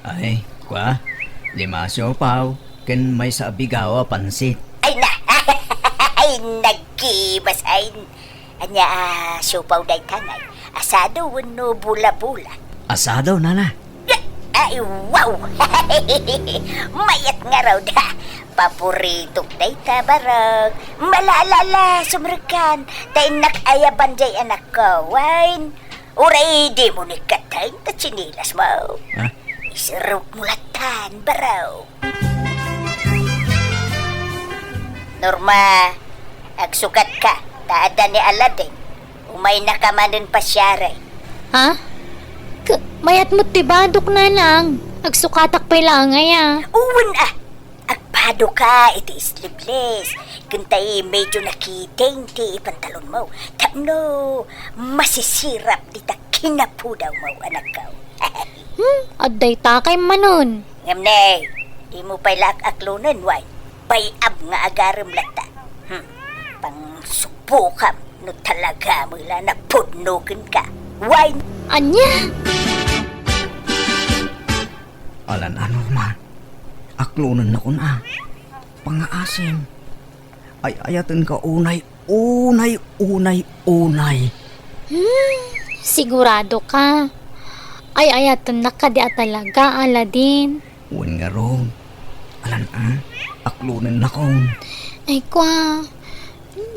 Ay, kua, lima a siopaw, ken maysa a bigawa a pansit. Ay na, ay, nagkibas, ay. Ania a siopaw dayta ngay? Asado wenno bola-bola? Asado, Nana. Ay, wow! Mayat ngarud, ha? Paporitok dayta, barok. Malaalala, sumrekkan, ta innak ayaban jay anakko, wen? Uray dimo ni katten ta tsinelasmo. Ha? Iserrukmo lattan, barok. Norma, agsukatka, ta adda ni Aladdin. Umaynaka manen pasiarek. Ha? K-, mayat met ti badok, nanang. Agsukatak pay laeng aya. Wen a, agpadoka iti sleeveless. Ken tay medyo nakiting ti pantalonmo. Tapno masisirap dita kinapudawmo, anakko. Hmm, adda itakay manen. Ngem ne, dimo pay la ak-aklonen, wen? Bay-ab nga agarem latta. Hmm, pangsubbokam no talaga met la napudno kenka, wen? Ania? Alan a, Norma. Aklonennakon a. Pangngaasim. Ay-ayatenka unay, unay, unay, unay. Hmm, sigurado ka? Ay-ayatennak kadi a talaga, Aladdin? Wen ngarud. Alan a, aklonennakon. Ay, kua.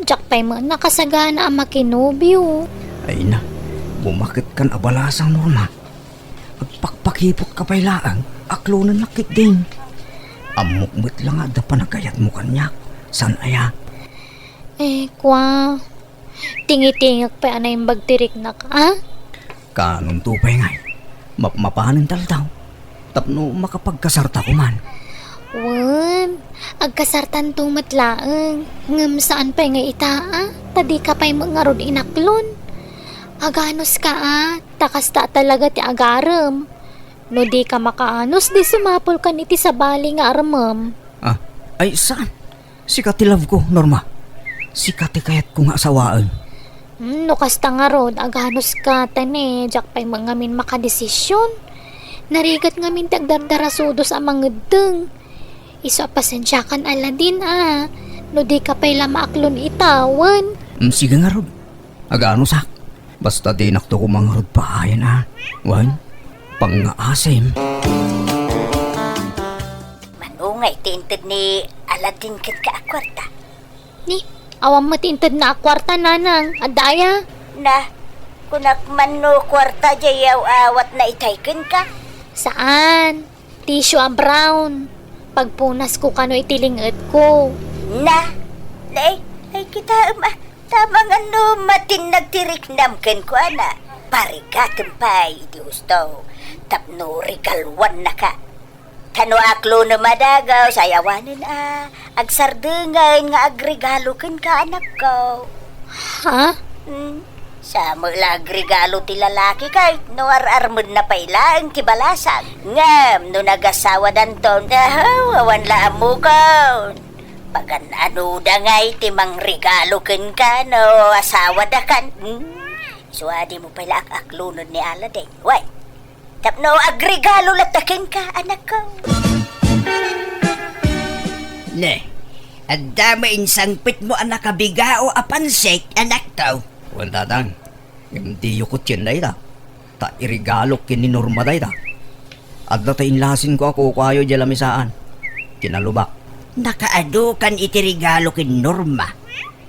Diak pay met nakasagana a makinobio. Ay na, bumaketkan a balasang, Norma. Agpakpakipotka pay laeng, aklonennak ketdin. Ammok met la nga adda panagayatmo kaniak, saan aya? Eh, kua, tingitingek pay a naimbag ti riknak, a? Kaanonto pay ngay, mapmapanen taldaw, tapno makapagkasarta koman. Wen, agkasartanto met laeng, ngem saan pay nga ita, a? Ta dika pay met ngarud inaklon. Aganuska, a? Ta kasta talaga ti agarem. No dika makaanus, di sumapulkan iti sabali nga armem. Ah, ay, saan? Sika ti love ko, Norma. Sika ti kayatko nga asawaen. Hmm, no kasta ngarud, aganuska, ta ne, diak pay met ngamin makadesisyon. Narigat ngamin ti agdardarasudos a mangeddeng. Isu a pasensiakan, Aladdin, a. No dika pay la maaklon ita, wen. Hmm, sige ngarud. Aganusak. Basta dinakto koma ngarud paayen a. Wen, pangngaasim. Mano ngay ti inted ni Aladdin kenka a kuarta? Ni, awan met ti intedna a kuarta, nanang. Adda aya? Na, kunak man no kuarta jay aw-awatna itay kenka? Saan. Tissue a brown. Pagpunasko kano iti ling-etko. Na, na, ay, ay, kitaem a. Tama nga no matinnag ti riknam kenkuana. Parigatem pay iti husto. Tapno regaluannaka. Ta no aklonem a dagus, ay awanen a agsardeng nga agregalo kenka, anakko. Ha? Hmm. Sa met la agregalo ti lalaki kay no ar-armenna pay laeng ti balasang. Ngem no nagasawadanton, ahaw, awan la ammokon. Pagan-anoda ngay ti mangregalo kenka no asawadakan? Hmm? Isu a dimo pay la ak-aklonen ni Aladdin. Wen, tapno agregalo latta kenka, anakko. Ne, adda met insangpetmo a nakabigao a pansit, anakko? Wen, tatang. Ngem diyo kutien dayta. Ta iregalok ken ni Norma dayta. Adda ta inlasinko a kukuayo idiay lamisaan. Kinalubak. Nakaadu kan iti regalo ken Norma.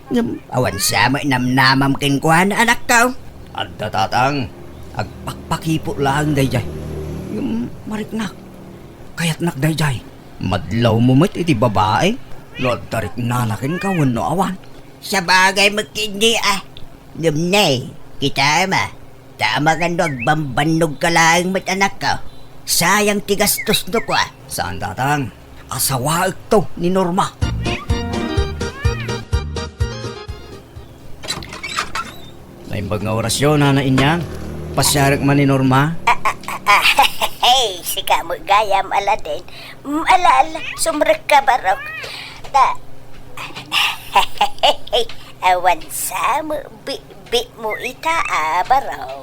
Ngem awan sa met namnamam kenkuana, anakko? Adda, tatang. Agpakpakipot laeng daydiay. Ngem mariknak. Kayatnak daydiay. Madlawmo met iti babai. No adda riknana kenka wenno awan. Sabagay met ketdi a. Ngem ne, kitam a. Ta amangan no agbambannogka laeng met, anakko. Sayang ti gastosno kua. Saan, tatang. Asawaekto ni Norma. Naimbag nga orasyo, Nana Inyang. Pasiarek man ni Norma. Hey, sika met gayam, Aladdin. Mm, ala, ala, sumrekka, barok. Ta, awan sa met bi- Bitmo ita a barok.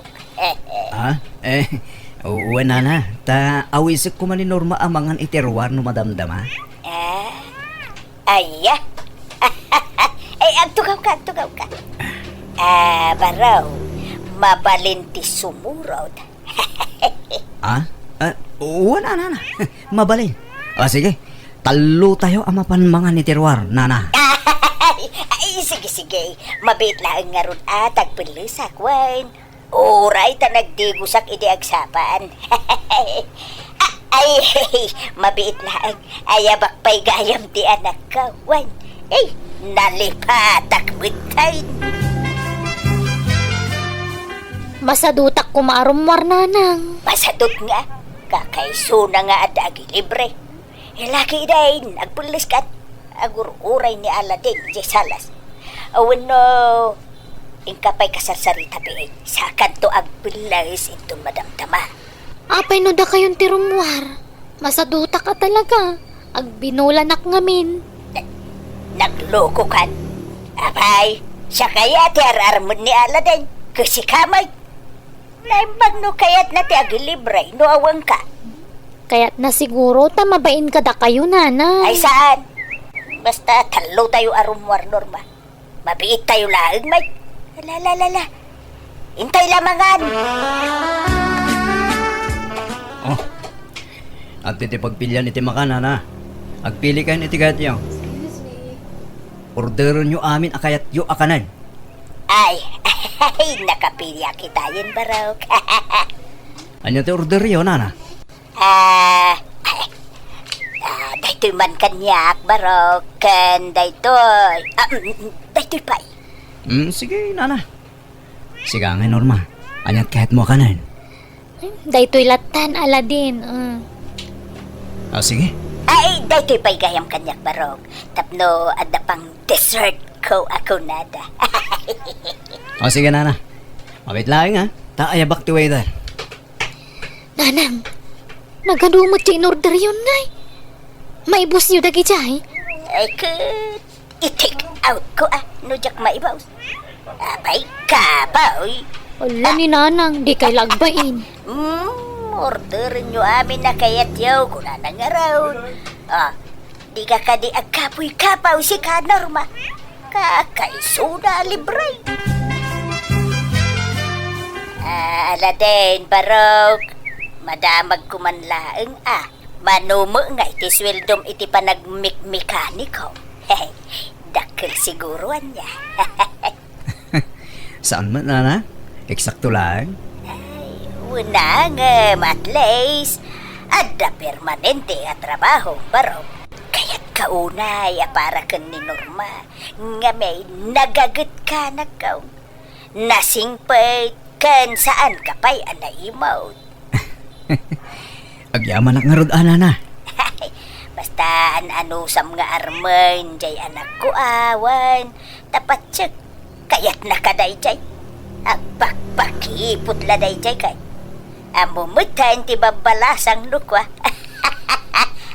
Ah? Eh, wen, nana. Ta awisekko man ni Norma a mangan iti ruar no madamdama. Ah? Aya? Ay, agtugawka, agtugawka. Ah, barok, mabalin ti sumurot. Ah? Ah, wen, nana. Mabalin. Ah, sige. Tallotayo a mapan mangan iti ruar, nana. Ay, ay, sige, sige. Mabiit laeng ngarud a tagpellesak, wen. Uray ta nagdigusak idi agsapaan. Ay, mabiit laeng. Ayabak pay gayam ti anakko, wen. Ay, nalipatak metten. Masadutak koma a rummuar, nanang. Masadut nga. Kakaisuna nga adda agilibre. Laki dayn, agpelles kat agur-uray ni Aladdin idiay salas. Wenno, inka pay kasarsarita biit, sakanto agpelles inton madamdama. Apay no dakayon ti rummuar? Masadutak a talaga. Agbinolanak ngamin. Na-, naglokokan? Apay, siak aya ti ar-armen ni Aladdin. Ket sika met. Naimbag no kayatna ti agilibre no awanka. Kayatna siguro ta mabain kadakayo, nana. Ay, saan? Basta tallotayo a rummuar, Norma. Mabiittayo laeng, met. La, la, la, la. Intay la mangan. Oh. Adda ti pagpilian iti makan, nana. Agpilikayon iti kayatyo. Orderenyo amin a kayatyo a kanen. Ay, ay, nakapiliak itayen, barok. Ania ti orderyo, nana? Ah, ah, daytoy man kaniak, barok, ken daytoy. Ah, mm, mm, daytoy pay. Mm, sige, nana. Siga ngay, Norma. Ania ti kayatmo a kanen? Daytoy lattan, Aladdin. Mm. Ah, sige. Ay, daytoy pay gayam kaniak, barok. Tapno adda pang dessert ko a kunada. Ah, sige, nana. Mabiit laeng, ha? Ta ayabak ti waiter. Nanang, nagadu met ti inorderyon, ngay? Maibusyo dagidiay? Ay, ket i-take out ko, ah, no diak maibus. Apay, kapoy. Ala ni Nanang, dikay la agbain. Hmm, orderenyo amin a kayatyo, kunana ngarud. Ah, dika kadi agkapoy-kapoy sika, Norma. Kakaisuna a libre. Ah, Aladdin, barok. Madamagko man laeng, ah. Mano met nga iti sueldom iti panagmikmekaniko. Dakkel siguro ania. Saan met, nana? Eksakto laeng? Ay, wen, ngem at least, adda permanente a trabaho, barok. Kayatko unay a para ken ni Norma, ngem nagagetka, anakko. Nasingpet ken saanka pay a naimut. Agyamanak ngarud a, nana. Basta an-anusam nga armen jay anakko a, wen, ta patsek, kayatnaka dayjay. Agpakpakipot la dayjay kay. Ammom metten ti babbalasang no kua.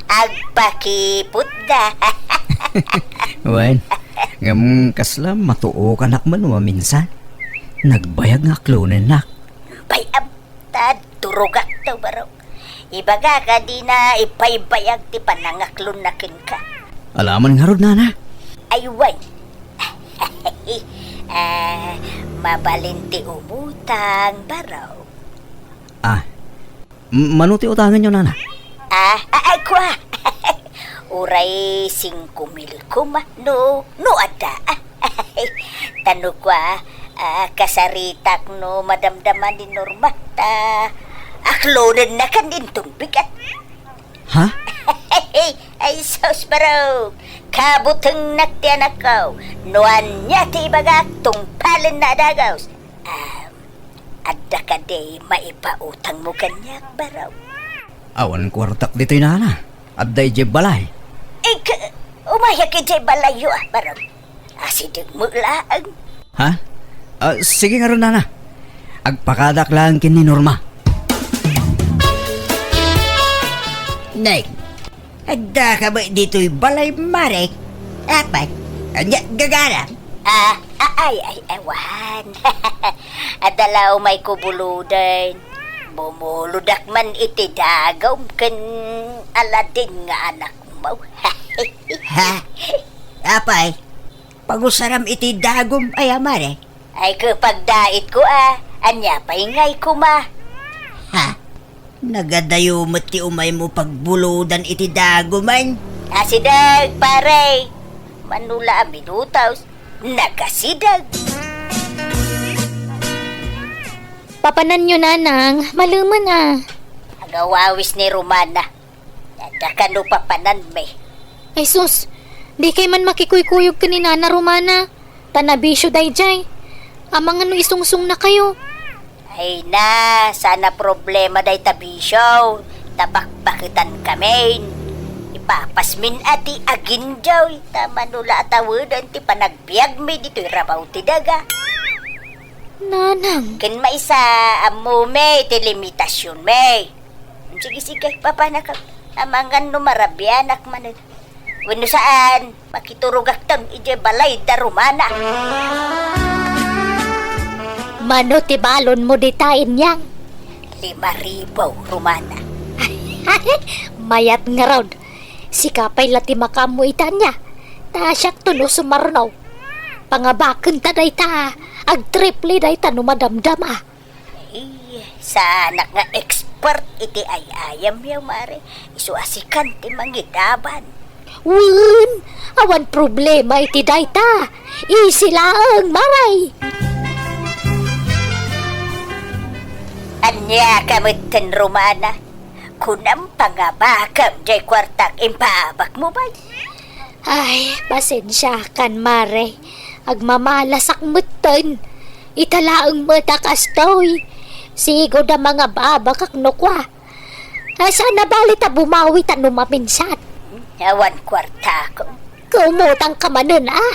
Agpakipot da. Wen, ngem kasla matuokanak man maminsan. Nagbayag nga aklonennak. Bay-am, ta turogak to, barok. Ibagak a dina ipaybayag ti panangaklonna kenka. Alaman ngarud, nana. Ay, wen. Ah, mabalin ti umutang, barok. Ah, m-, mano ti utanganyo, nana? Ah, ah, ay, kua. Uray singko mil koma, no, no adda. Ah, ta no kua, ah, kasaritak no madamdama ni Norma, ta aklonennakan inton bigat. Ha? Ay, sus, barok. Kabutengnak ti anakko. No ania ti ibagak, tungpalenna a dagus. Ah, adda kadi maipautangmo kaniak, barok? Awan kuartak ditoy, nana. Adda idiay balay. Eh, ka-, umayak idiay balayyo, ah, barok. Asideg met laeng. Ha? Ah, sige ngarud, nana. Agpakadak laeng ken ni Norma. Nay, adda ka ba ditoy balay, mare? Apay, ania gagara? Ah, ah, ay, ay, awan. Adda la umay ko buludan. Bumuludak man iti dagum ken Aladin nga anakmo. Ha? Apay, pagusaram iti dagum aya, mare? Ay, ket pagdaitko a, ania pay ngay koma? Ha? Nagadayo met ti umaymo pagbuludan iti dagumen? Asideg, pare. Mano la a minutos, nagasideg. Papananyo, nanang, malemen a. Agawawis ni Romana. Adda kano papananmi? Ay sus, dikay man makikuykuyog ken ni Nana Romana. Ta nabisio dayjay. Amangan no isungsungnakayo. Ay na, saan a problema dayta bisio. Ta bakbaketankami. Ipapasmin a ti aginjoy. Ta mano la a taweden ti panagbiagmi ditoy rabaw ti daga. Nanang. Ken maysa, ammomi ti limitasionmi. Sige, sige, papanakak. Amangan no marabianak manen. Wenno saan, makiturogakton idiay balay da Romana. Mano ti balonmo dita, Inyang? Lima ribu, Romana. Mayat ngarud. Sika pay la ti makaammo ita, ania? Ta siakto no sumarno. Pangabakenta dayta, agtriple dayta no madamdama. Ay, saanak nga expert iti ay-ayamyo, mare. Isu a sikan ti mangidaban. Wen, awan problema iti dayta. Easy laeng, mare. Ania ka metten, Romana? Kunam, pangabakam jay kuartak impaabakmo, bay. Ay, pasensiakan, mare. Agmamalasak metten. Ita laeng met a kastoy. Sigud a mangababakak no kua. Ah, saan a bale ta bumawi ta no maminsan. Awan kuartako. Kaumutang ka manen, a.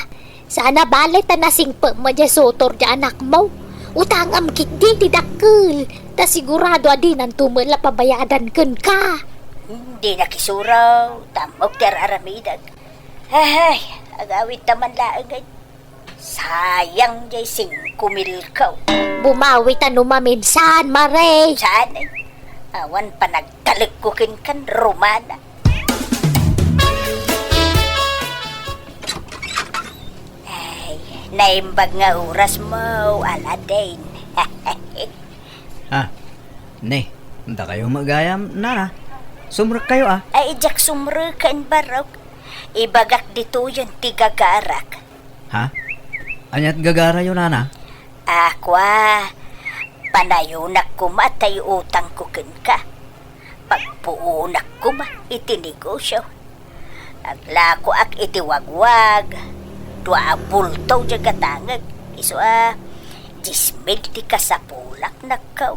Saan a bale ta nasingpem met diay sutor diay anakmo. Utangam ketdi ti dakkel. Ta sigurado a dinanto met la pabayadan kenka. Dinak isuro, ta ammok ti ar-aramidek. Ay, agawidta man laeng. Sayang diay singko mil ko. Bumawi ta no maminsan, mare. Saan, eh? Awan panagtalekko kenkan, Romana. Ay, naimbag nga orasmo, Aladin. Ha? Ne, dakayo met gayam, nana. Sumrekkayo, a. Ay, diak sumreken, barok. Ibagak ditoyen ti gagarak. Ha? Aniat gagarayo, nana? A, kua, panayonak koma tay utangko kenka. Pagpuonak koma iti negosio. Aglakoak iti wagwag, dua a bulto diay gatangek, isu a dies mil ti kasapulak, nakkaw.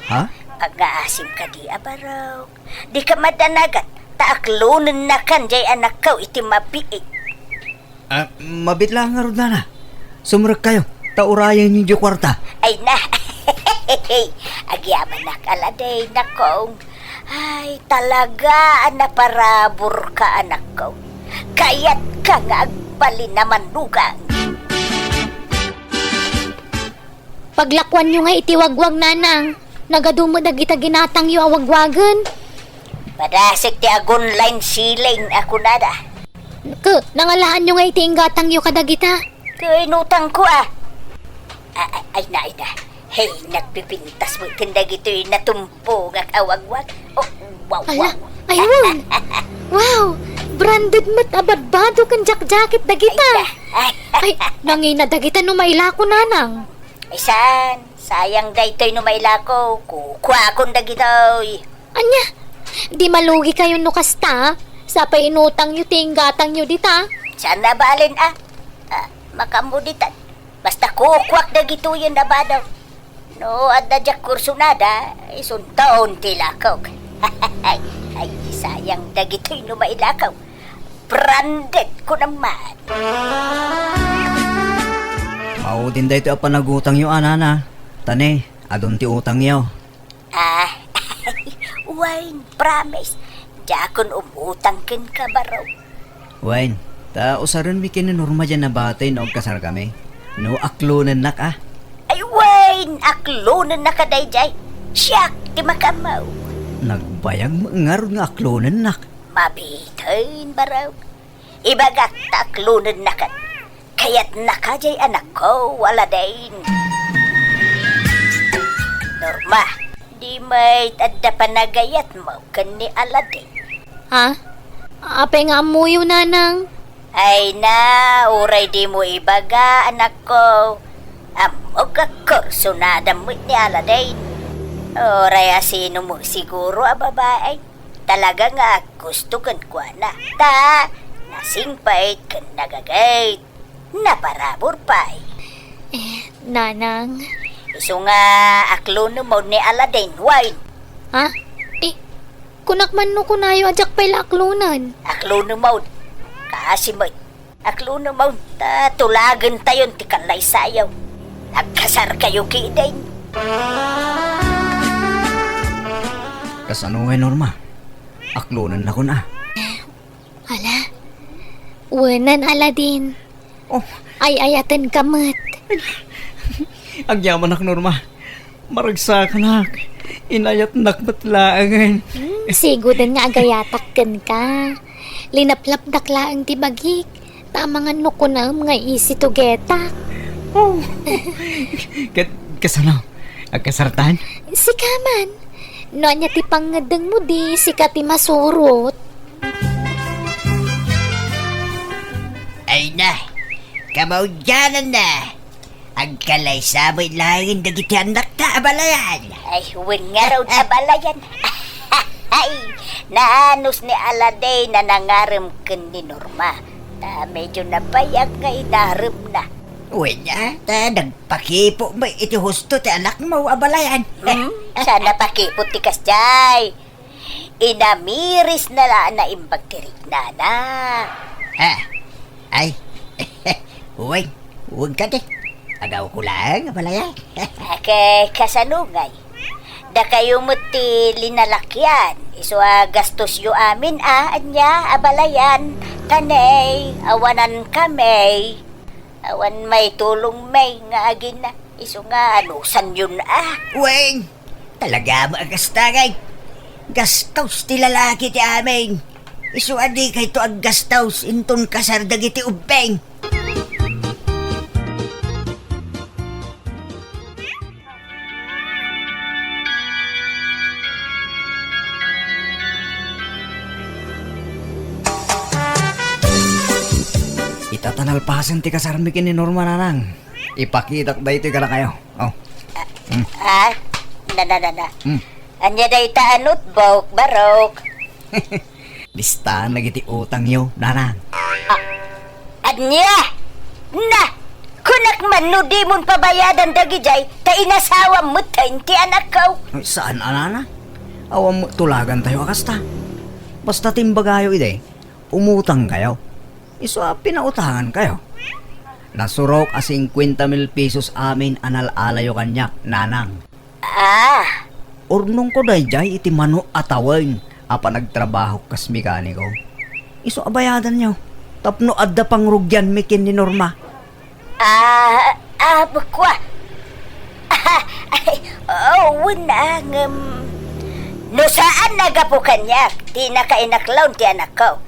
Ha? Agngaasim kadi a barok. Dika madanagan, ta aklonennakan jay anakko iti mabiit. Ah, mabiit la ngarud, nana. Sumrekkayo, ta urayenyo diay kuarta. Ay na. Agyamanak, Aladen, nakong. Ay, talaga a naparaburka, anakko. Kayatka nga agbalin a manugang. Paglakuanyo ngay iti wagwag, nanang. Nagadu met dagita ginatangyo a wagwagen. Padasek ti agun-line ceiling a kunada. Ket, nangalaanyo ngay iti inggatangyo kadagita? Ket inutangko, a. A-, a-, ay na, ay na. Hey, nagpipintas met ken dagitoy natumpongak a wagwag. Oh, wow, ala, wow. Aywan! Wow! Branded met a badbado ken jakjaket dagita. Ay, ay. Ay, nangina dagita no mailako, nanang. Ay, saan? Sayang daytoy no mailako. Kukuakon dagitoy. Ania? Di malugikayo no kasta? Sapay inutangyo ti inggatangyo dita. Saan a balen, a? Ah, makaammo ditan. Basta kukuak dagitoyen a bado. No adda diak kursunada, isunton ti ilakok. Ay, sayang dagitoy no mailakaw. Branded ko naman. Maudin daytoy a panagutangyo, a, nana. Ta ne, adun ti utangyo. Ah, wen, promise. Diakon umutang kenka, baro. Wen, ta usarenmi ken ni Norma diay nabati no agkasarkami. No aklonennak, a. Ay, wen, aklonennaka daydiay. Siak ti makaammo. Nagbayag met ngarud nga aklonennak. Mabiten, baro. Ibagak ta aklonennakan. Kayatnaka diay anakko, Aladen. Norma, di met adda panagayatmo ken ni Aladen? Ha? Apay nga ammoyo, nanang? Ay na, uray dimo ibaga, anakko. Ammok a kursunada met ni Aladen. Uray asino met siguro a babae. Talaga nga aggusto kenkuana. Ta, nasingpet ken nagagayt. Naparabur pay. Eh, nanang. Isu nga aklonem mawn ni Aladen, wen. Ha? Eh, kunak man no kunayo a diak pay la aklonen. Aklonem mawn. Kaasi met. Aklonem mawn. Ta tulagentayon ti kallaysayo. Agkasarkayo ketdin. Kasano ngay, Norma? Aklonennakon, a. Ala, wenan, Aladen. Oh. Ay-ayatenka met. Agyamanak, Norma. Maragsakanak. Inayatnak met laengen. Hmm, siguden nga agayatak kenka. Linaplapdak laeng ti bagik. Ta amangan no kunaem nga isi tugetak. Oh. Ket, kasano? Agkasartan? Sika man. No ania ti pangngeddengmo, di sika ti masurot. Ay na, kamaudiananna. Agkalaysa met laeng dagiti annakta a balayan. Ay, wen ngarud a balayan. Ay, naanus ni Aladen a nangarem ken ni Norma. Ta medyo nabayag nga inaremna. Wen, a, ta nagpakipo met iti husto ti anakmo a balayan. Hmm, saan a pakipot ti kasdiay? Inamiris na la a naimbag ti riknana. Ah, ay, wen, wen kadi. Agawko laeng a balayan. Ket kasano ngay? Dakayo met ti linalakian, isu a gastosyo amin a, ania, a balayan, ta ne, awanan kami. Awan maitulong met nga agina, isu nga anusanyon a. Wen, talaga met a kasta ngay. Gastos ti lalaki ti amin. Isu a dikayto aggastos inton kasar dagiti ubbing. Ita ta nalpasen ti kasarmi ken ni Norma, nanang. Ipakitak daytoy kadakayo. Oh. Hmm. Ah, na, na, na, na. Hmm. Ania dayta a notebook, barok? Listaan dagiti utangyo, nanang. Ah, ania? Na! Kunak man no dimon pabayadan dagijay, ta inasawam metten ti anakko. Ay, saan a, Nanang? Awan met tulagantayo a kasta. Basta ti imbagayo idi, umutangkayo. Isu a pinautangankayo. Nasurok a singkuenta mil pesos amin a nal-alayo kaniak, Nanang. Ah. Urnongko daydiay iti mano a tawen a panagtrabahok kas mekaniko. Isu a bayadanyo tapno adda pangrugianmi ken ni Norma. Ah, ah, kua. Ah, ay, oo, wen a, ngem no saan a gapu kaniak ti nakainaklon ti anakko,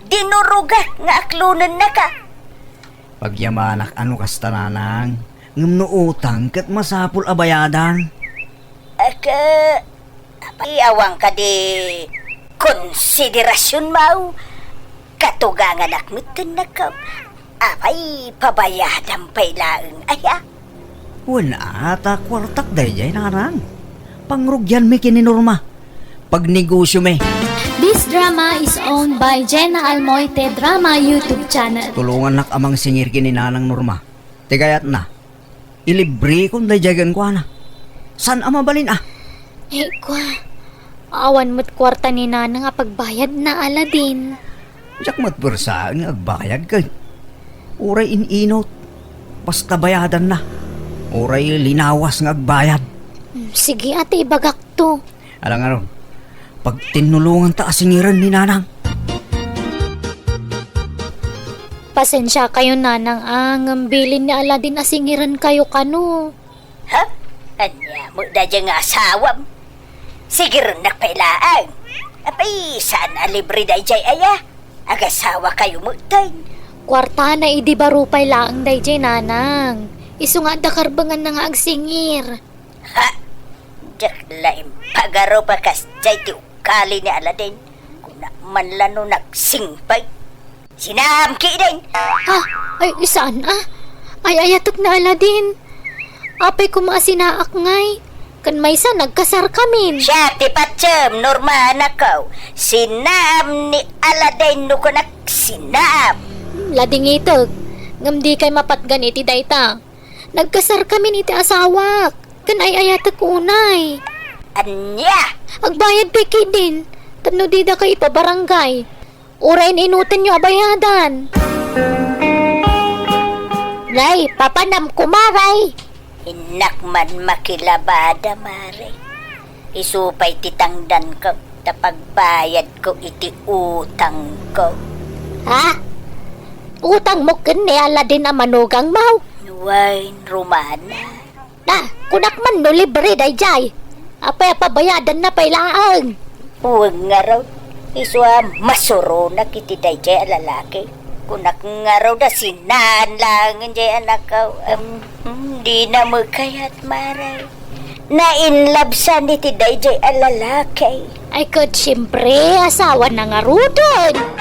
dinurogak nga aklonennaka. Pagyamanak a no kasta, Nanang, ngem no utang ket masapul a bayadan. Aka, apay awan kadi konsiderasionmo? Katuganganak metten, anakko. Apay, pabayadam pay laeng aya? Wen a, ta kuartak daydiay, Nanang. Pangrugianmi ken ni Norma. Pagnegosiomi. This drama is owned by Jenna Almoite Drama YouTube channel. Tulongannak a mangsingir ken ni Nanang Norma. Ti kayatna, ilibrekon daydiay kenkuana. Saan a mabalin a? Eh, kua, awan met kuarta ni Nanang a pagbayadna, Aladin. Diak met puersaen nga agbayad ket uray in-inut, basta bayadanna. Uray linawas nga agbayad. Hmm, sige, ate, ibagakto. Ala ngarud, pagtinnulonganta a singiren ni Nanang. Pasensiakayo, Nanang, a, ngem bilin ni Aladin a singirenkayo kano. Ha? Ania met daydiay nga asawam? Sigirennak pay laeng. Apay, saan a libre daydiay aya? Agasawakayo metten. Kuartana idi baro pay laeng daydiay, Nanang. Isu nga adda karbenganna nga agsingir. Ha? Diak la impagarup a kasdiay ti ugali ni Aladin. Kunak man la no nagsingpet. Sinaam ketdin. Ah, ay, saan a? Ay-ayatek ni Aladin. Apay koma a sinaak ngay? Ken maysa, nagkasarkamin. Siak ti patiem, Norma, anakko. Sinaam ni Aladin no kunak sinaam. Hmm, ladingitek. Ngem dikay mapatgan iti dayta. Nagkasarkamin iti asawak, ken ay-ayatek unay. Ania? Agbayad pay ketdin, tapno didaka ipabarangay. Uray in-inutenyo a bayadan. Nay, papanam koma, Nay. Innak man makilabada, Mare. Isu pay ti tangdanko ta pagbayadko iti utangko. Ha? Utangmo ken ni Aladin a manugangmo? Wen, Romana. Ah, kunak man no libre daydiay. Apay a pabayadanna pay laeng? Wen ngarud, isu a masuronak iti daydiay a lalaki. Kunak ngarud a sinaen laengen diay anakko. Em, hmm, dina met kayat, Mare. Na-in love san iti daydiay a lalaki. Ay, ket siempre, asawana ngaruden.